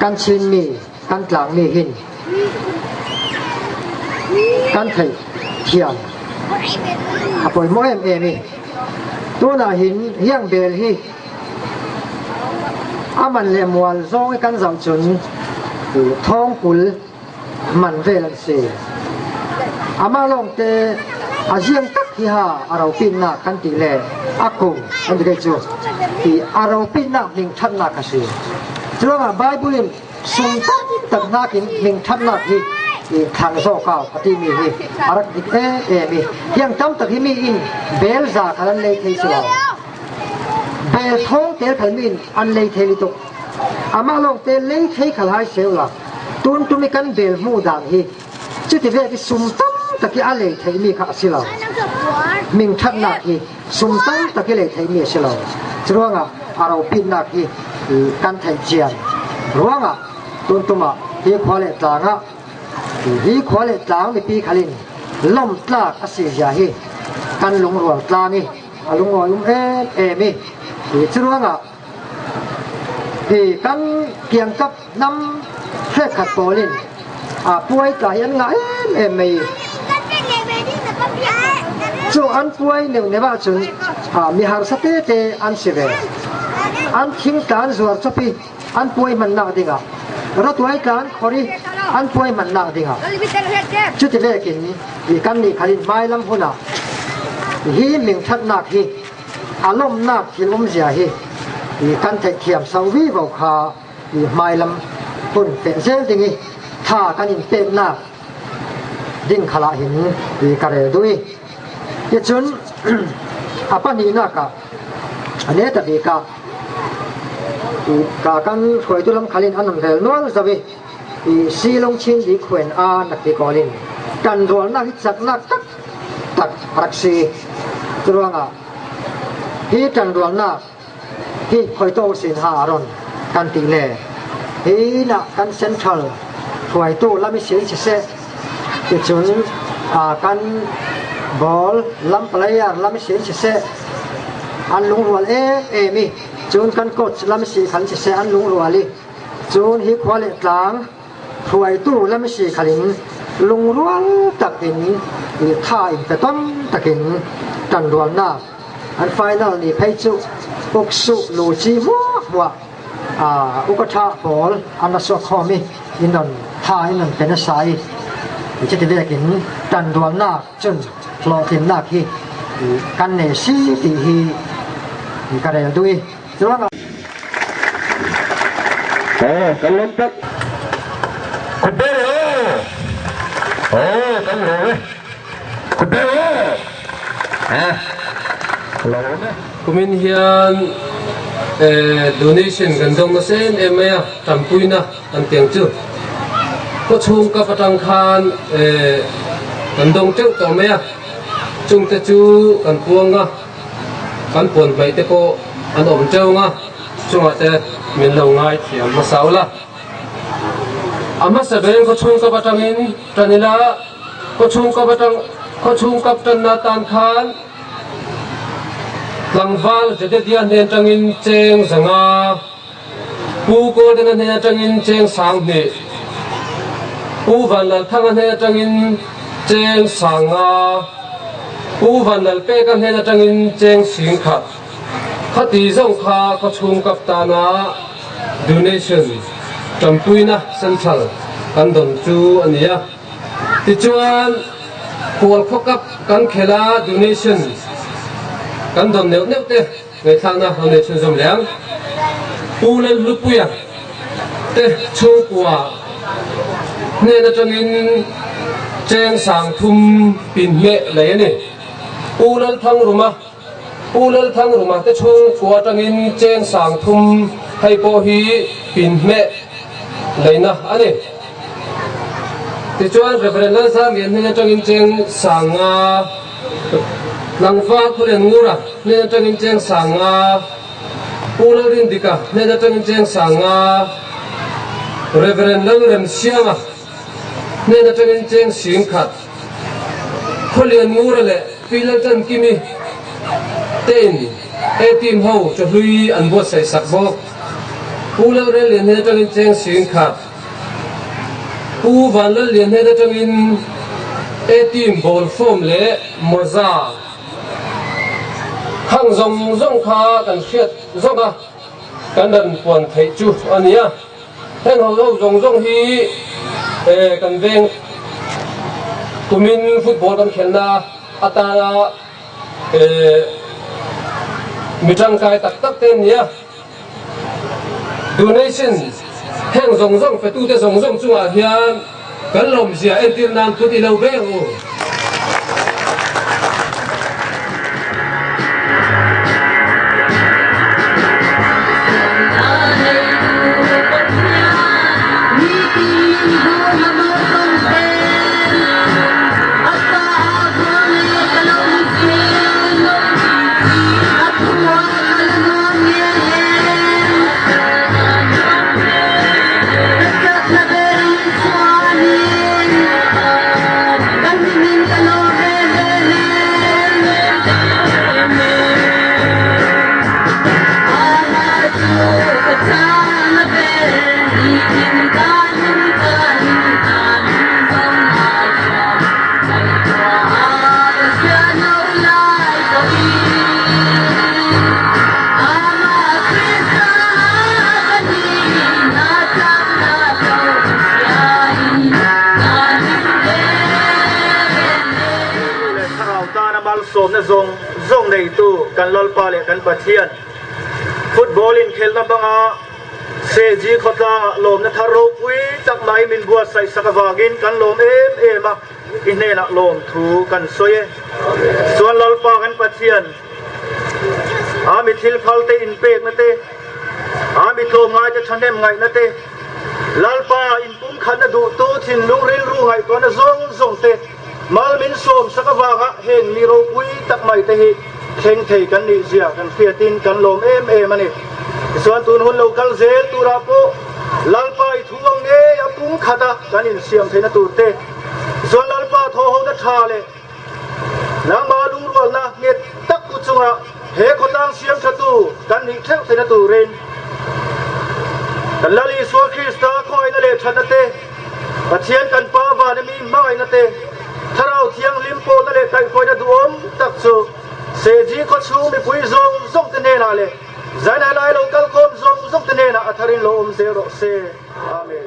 kan Chinmi, kan tlangmi hin kan theih thiam a pawimawh em em i tunah hin hiang bel hi a man le mual zawng i kan zoh cun thong 20 man vel an si. Amah lawngte a ziang tak hi ha a ropinnak kan ti le a kum an ti cu ti a ropinnak ning thatnak a si. Curuangah Bible in sung tak nakin ning thatnak hi i thlang zawk au a timi hi a rak dik em em i hiang tam tak hi mi in bel za khal an lei thei si lo. Bel thong tel khal mi in an lei thei li tuk. Amah lawngte lei thei khal hai seu la. Tun tum i kan bel hmuh dan hi cuti vek i sum tam tak i a lei theimi kha a si lo. Mingṭhatnak hi sum tam tak i lei theimi a si lo. Curuangah a ropinnak hi kan theih cian ruangah tuntum ah hi khua le tlang ah hi khua le tlang mipi khal in lawmhtlak a si zia hi kan lungrual tlang i a lungawi um em em i curuangah Hi kan kiangkap hnam hrelkhat pawl in puai tla hi an ngah em em mai. Cu an puai neuhneuh ahcun mi harsa tete an si ve. An thingtlan zuar cop i an puai hmannak dingah ratuai tlan khor i an puai hmannak dingah cuti vekin hi kan nih khal in hmailam hun ah hi mingṭhatnak hi a lawmhnak thil umzia hi kan theihthiam sau vivo kha i hmailam hun peh zel ding i tha kan in peknak. ding khalah hin i ka rel duh i ticun a pahnihnak ah a ne ta bik ah ka kan hruaitu lam khalin an rel nual zo i i silong chin di khuen a nak ti kawlin kan rualnak hi chaknak tak tak rak si. Curuangah hi kan rualnak hi khoito sin ha aron kan ti le hi na kan central hruaitu lami sin siseh, ticun kan ball lam player lami sin siseh, an lungrual em em i cun kan coach lami si khan siseh, an lungrual i cun hi khua le tlang hruaitu lami si khalin lungrual takin i tha in pe tam takin kan rualnak an final ni phei cu uksu lu chi hmuah hmuah ukatha pawl an ra suak khawm i in on tha in on pen a sai i chiti vekin tan rualnak cun hlawhtlinnak hi kan nei si ti hi ka rel duh i cuang. Oh, kan lom tak. Kubere oh. Oh, kan lo eh. Kubere oh. Ha. Lo ne. Kumin hian donation kan dawng nasa em em mai a, tanpuina kan tiang chu. Khawchhung kap atang khan kan dawng teuh tawh mai a, chungte chu kan puang a, kan puan hmaih te pawh an awm teuh ang a, chungah te min lo ngai thiam hmasa ula. A hmasa berin khawchhung kap atangin tan ila, khawchhung kap atang khawchhung kap tanna tan khan, Tlangval Jededia hnen atangin cheng 500, Pu Gordon-a hnen atangin cheng 2000, Pu Vanlalthanga hnen atangin cheng 5000, Pu Vanlalpeka hnen atangin cheng 10,000. Khati zawng kha khawchhung kaptana donation tanpuina central kan dawn chu a ni a. Tichuan, Kawlkhaw Cup kan khelh a, donation kan dawn neuh neuh te ngaihthlakna lo nei chhunzawm leh ang. Pu Lalhlupuia te chhungkua hnen atangin cheng 3000 pin hmeh lei a ni. Pu Lalthangruma Pu Lalthangruma te chhungkua atangin cheng 3000 hei pawh hi pin hmeh leina a ni. Tichuan Rev. Lalzarlian hnen atangin cheng 5000, Tlangval Khulian Ngura hnen atangin cheng 5000, Pu Lalrindika hnen atangin cheng 5000, Rev. Lalremsianga hnen atangin cheng 10,000, Khulian Ngura leh Pi Laltankimi tein A team ho chawhlui an buatsaih sak bawk. Pu Lalrellian hnen atangin cheng 10,000, Pu Vanlallian hnen atangin A team ball form leh mawza khang zawng zawng kha kan hriat zawk a, kan rawn puan theih chu a ni a. Heng ho ho zawng zawng hi kan veng kumin football kan khelhna atana mi tangkai tak tak te an ni a. Donation heng zawng zawng petute zawng zawng chungah hian kan lawmzia entir nan kut i lo beng u. Thlarau tana malsawmna zawng zawng neitu kan Lalpa leh kan Pathian football inkhelhna hmanga Seji khawtlangah lawmna thar ropui tak mai min buatsaih sak avangin kan lawm em em a. I hnenah lawmthu kan sawi e. Chuan Lalpa kan Pathian, a mi thil phal te inpekna te, a mi tlawmngai te thahnem ngaihna te, Lalpa inpumkhatna duhtu thinlung rilru ngaihtuahna zawng zawng te mal min sawmsak avanga heng mi ropui tak mai te hi thleng thei kan nih zia kan hriatin kan lawm em em a ni. Tichuan tun hun lo kal zel turah pawh Lalpa i thu ang ngei a pumkhat a kan insiam theihna tur te, tichuan Lalpa thawhhona tha leh nangmah lungrualna nghet tak ku chunga he khawtlang siam thatu kan nih theuh theihna turin kan Lal Isua Krista khawngaihna leh thatna te, Pathian kan Pa vana mi hmangaihna te, Thlarau Thianghlim pawlna leh kaihhruaina duhawm tak chu Seji khawchhung mipui zawng zawng te hnenah leh Zainai lai lo kalkhawm zawng zawng te hnenah a tharin lo awm zel rawh se. Amen.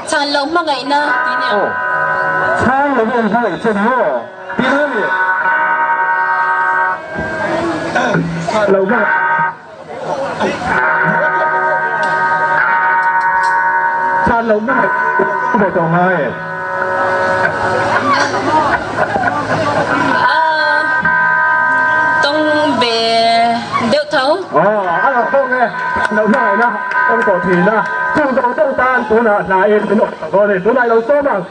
Chhan lo hmangaihna tih nia. Chhan lo in hmangaih che ni aw tih na ni. Lo hmangaih. Chhan lo hmangaih ve tawh ngai e. Tawng ve deuh tho. Aw a la tawng e. Chhan lo hmangaihna tawng tawh thin a. Chung zawng zawng tan tunah hna in min awm tawh dawn a ni. Tunah i lo sawm ang.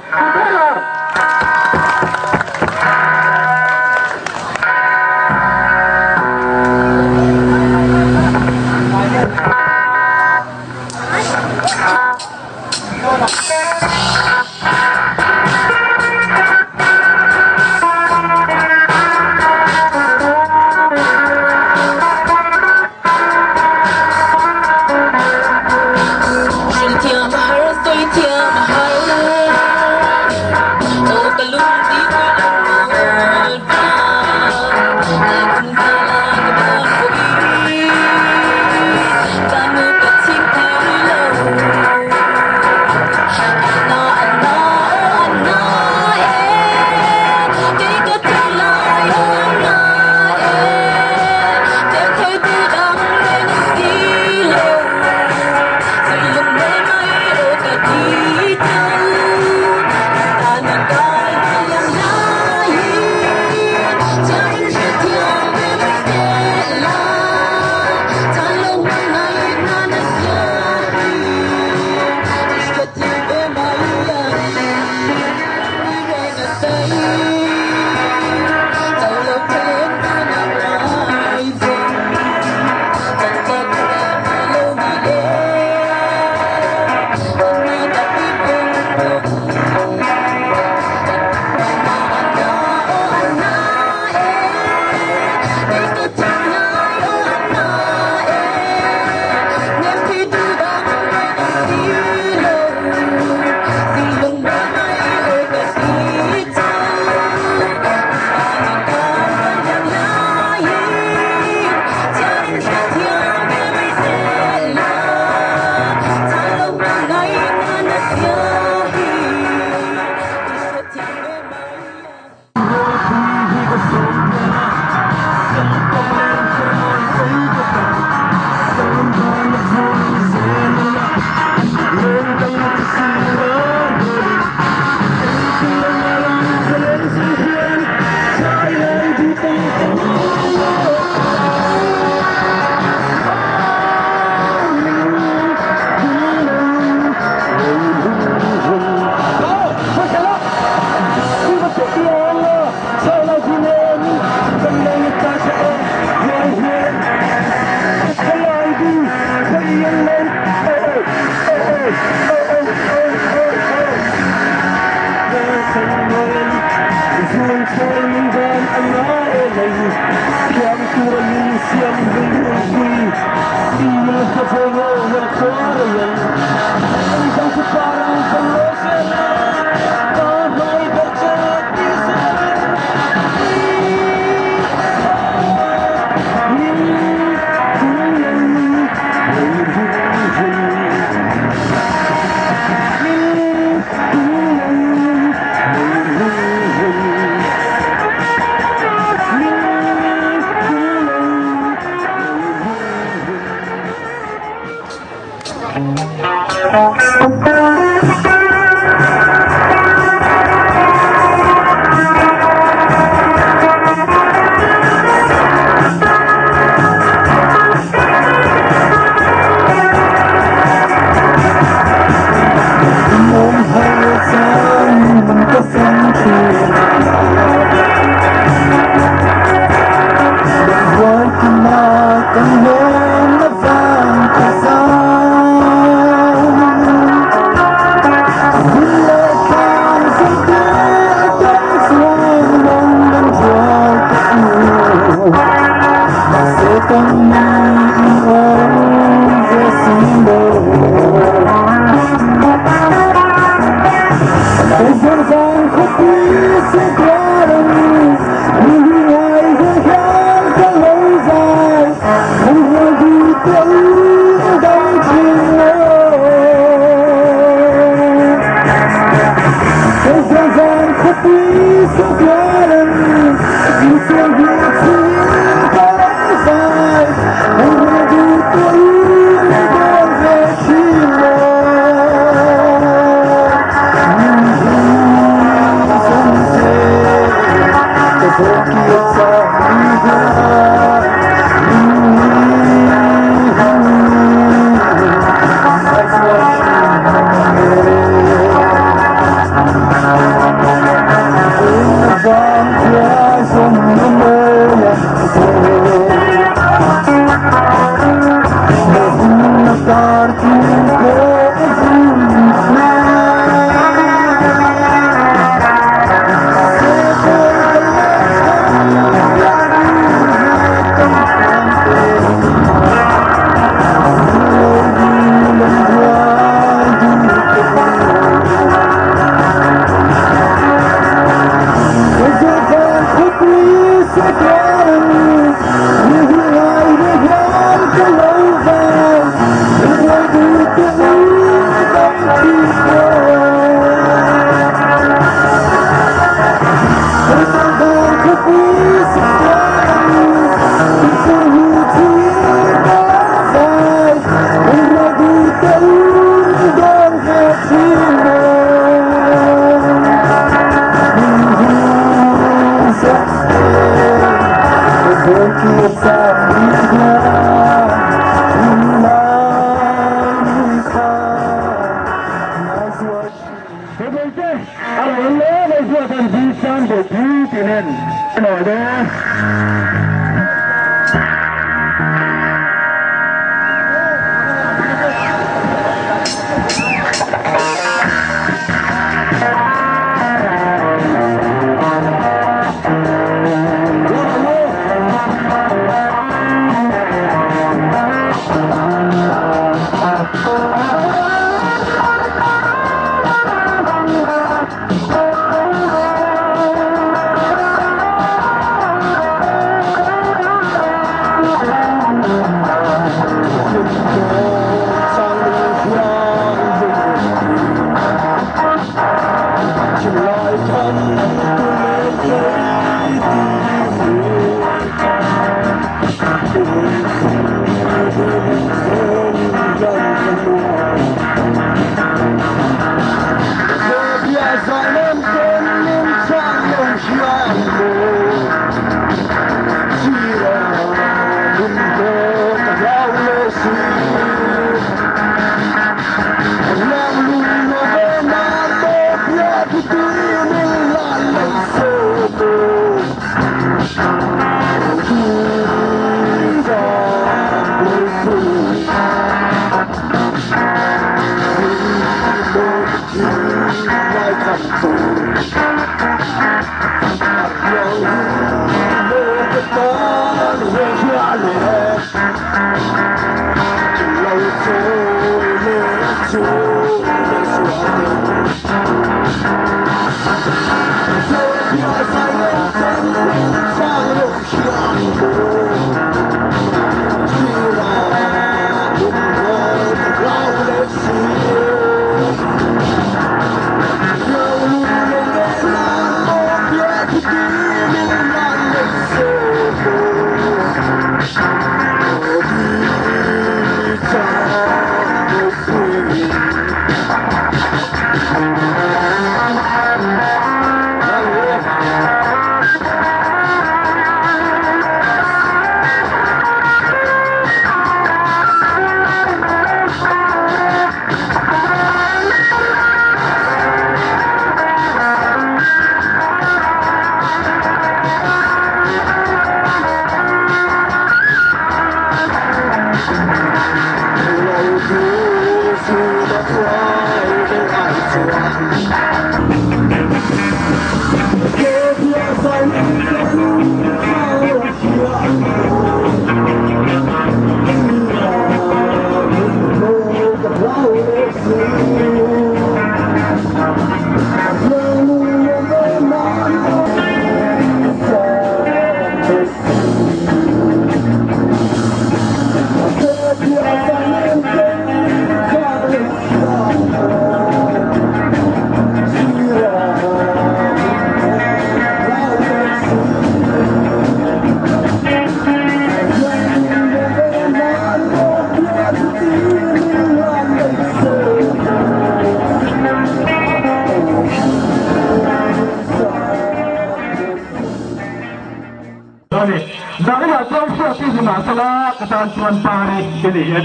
Nangmah chuan hriat i ni mahsela ka tan chuan Pari i ni e.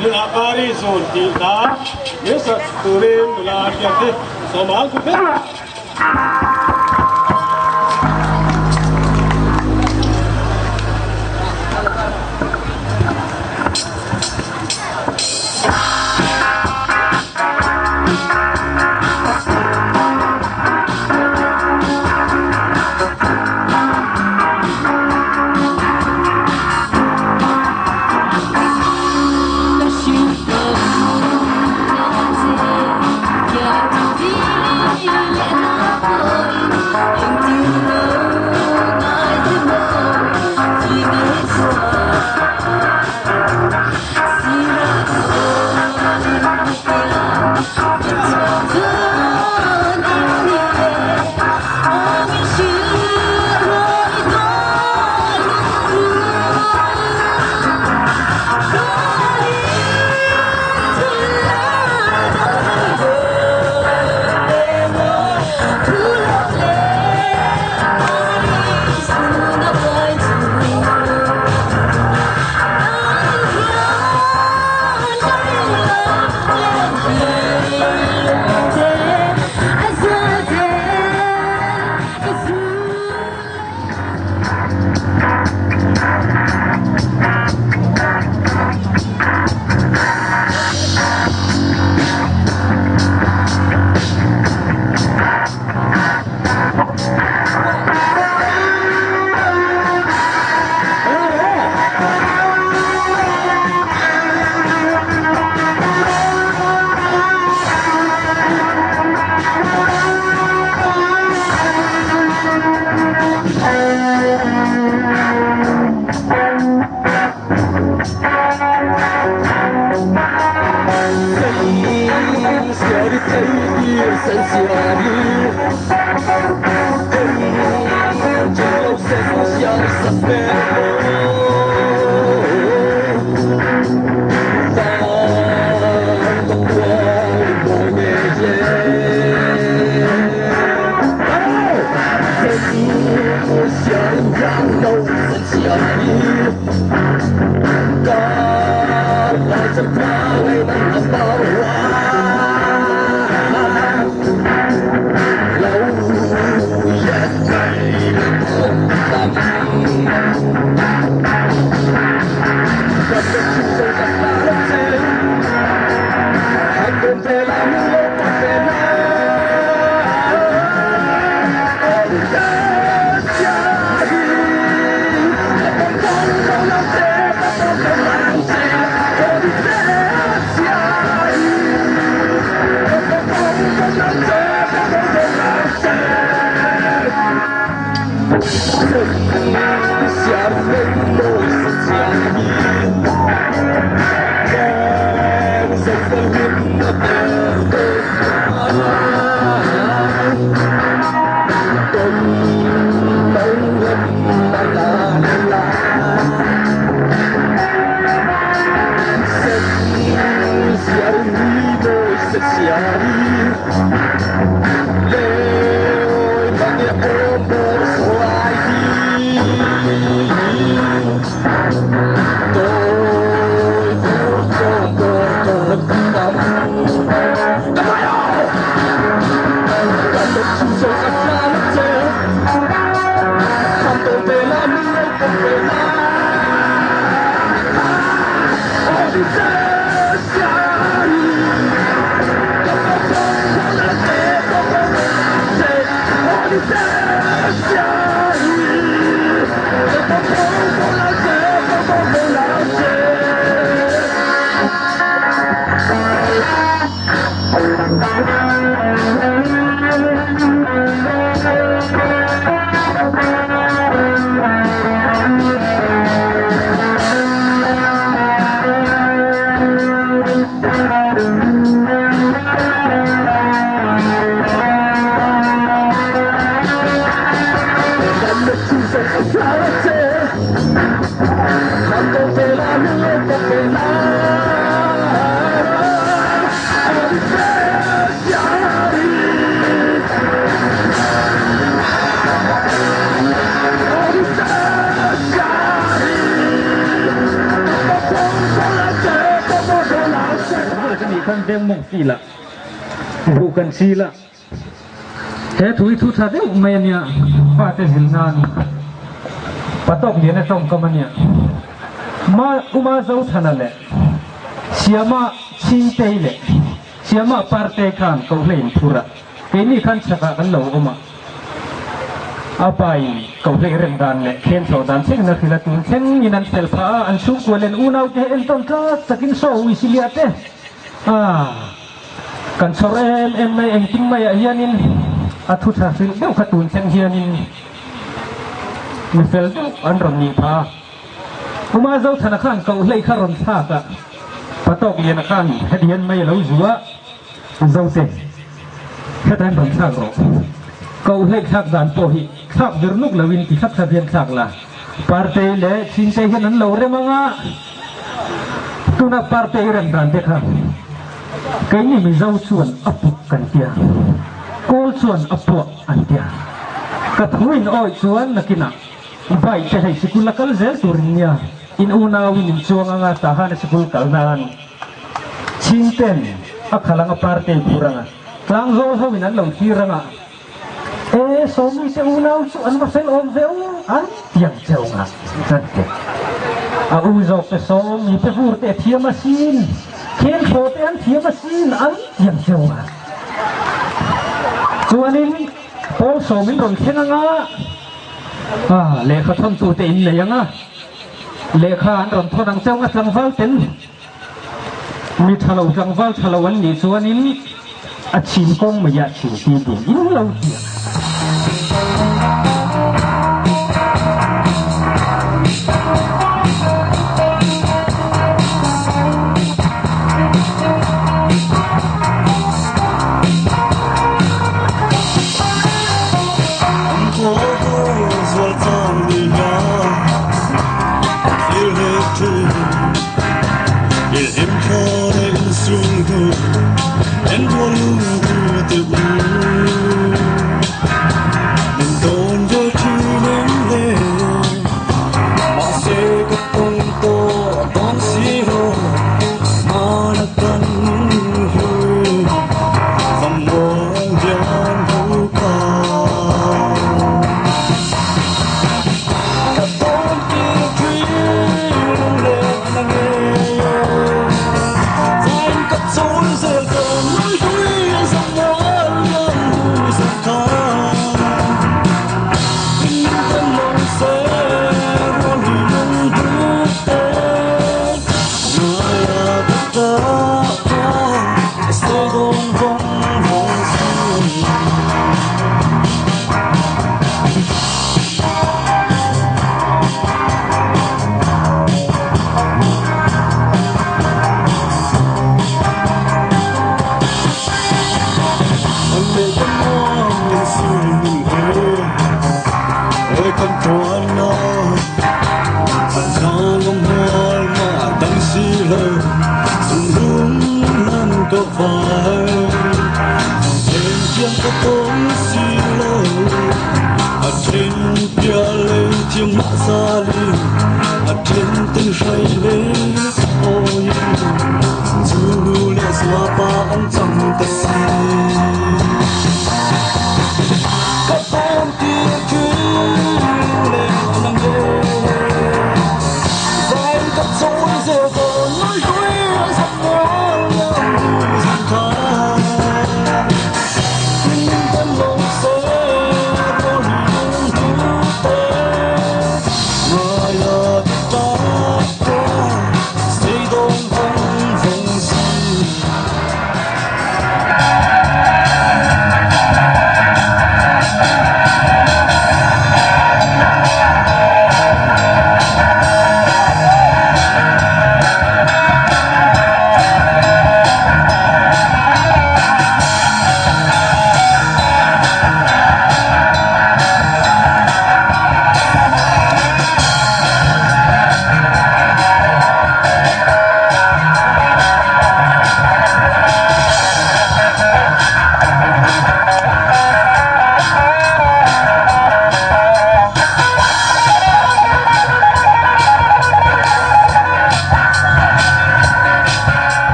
Nula Pari zun tih hla min sak turin nula hriat te sawm ang ku vek. mawng fil ah buh kan chil a, he thu hi thu tha deuh mai a nia, fate zil nan patawk lian a tawngkam a nia. Ma Uma Zothana leh Siama Chhingtei leh Siama Partei khan Kohlei in phur a, keini khan chhakah kan lo awm a. A pa in Kohlei rem dan leh khen chhoh dan thlengin a hrilh a, tun thlengin an fel phah a, an chhungkua leh an unaute hi entawn tlak takin saw ui si liah te a kan chhawr em em mai, engtin maiah hianin a thu tha hrilh deuh kha tun thleng hianin mi fel deuh an rawn nih phah a. Uma Zothana khan Kohlei kha rawn thlak a, Patawk Liana khan hetihian mei a lo zu a, Zote, heta hian rawn thlak rawh. Kohlei thlak dan pawh hi thlak vir nuk loin ti thlap thlap hian thlak la. Partei leh Chhingtei hian an lo rem ang a, tuna Partei rem dan te kha keini Mizo chuan a puk kan tia, Kawl chuan a puah an tia. Ka thu in awih chuan nakinah Bike te hei sikul a kal zel tur in nia, in unau in in chuang anga tah han a sikul kal nan chhing ten a khalh anga partei phur anga tlang zawl ho in an lo thlir anga e sawmi te unau chu an va fel awm ve u an tiang cheu nga chuan te a u zawk te sawmi te vur te a thiam asin khen thaw te an thiam asin an tiang cheu nga chuanin pawl sawm in rawn thleng anga. A, lehkha thawntute in nei ang a, lehkha an rawn thawn ang chauh a, tlangval ten mi tha lo tlangval tha lo an nih chuanin a chhim kawng mai ah chhim ti ding in lo ti ang.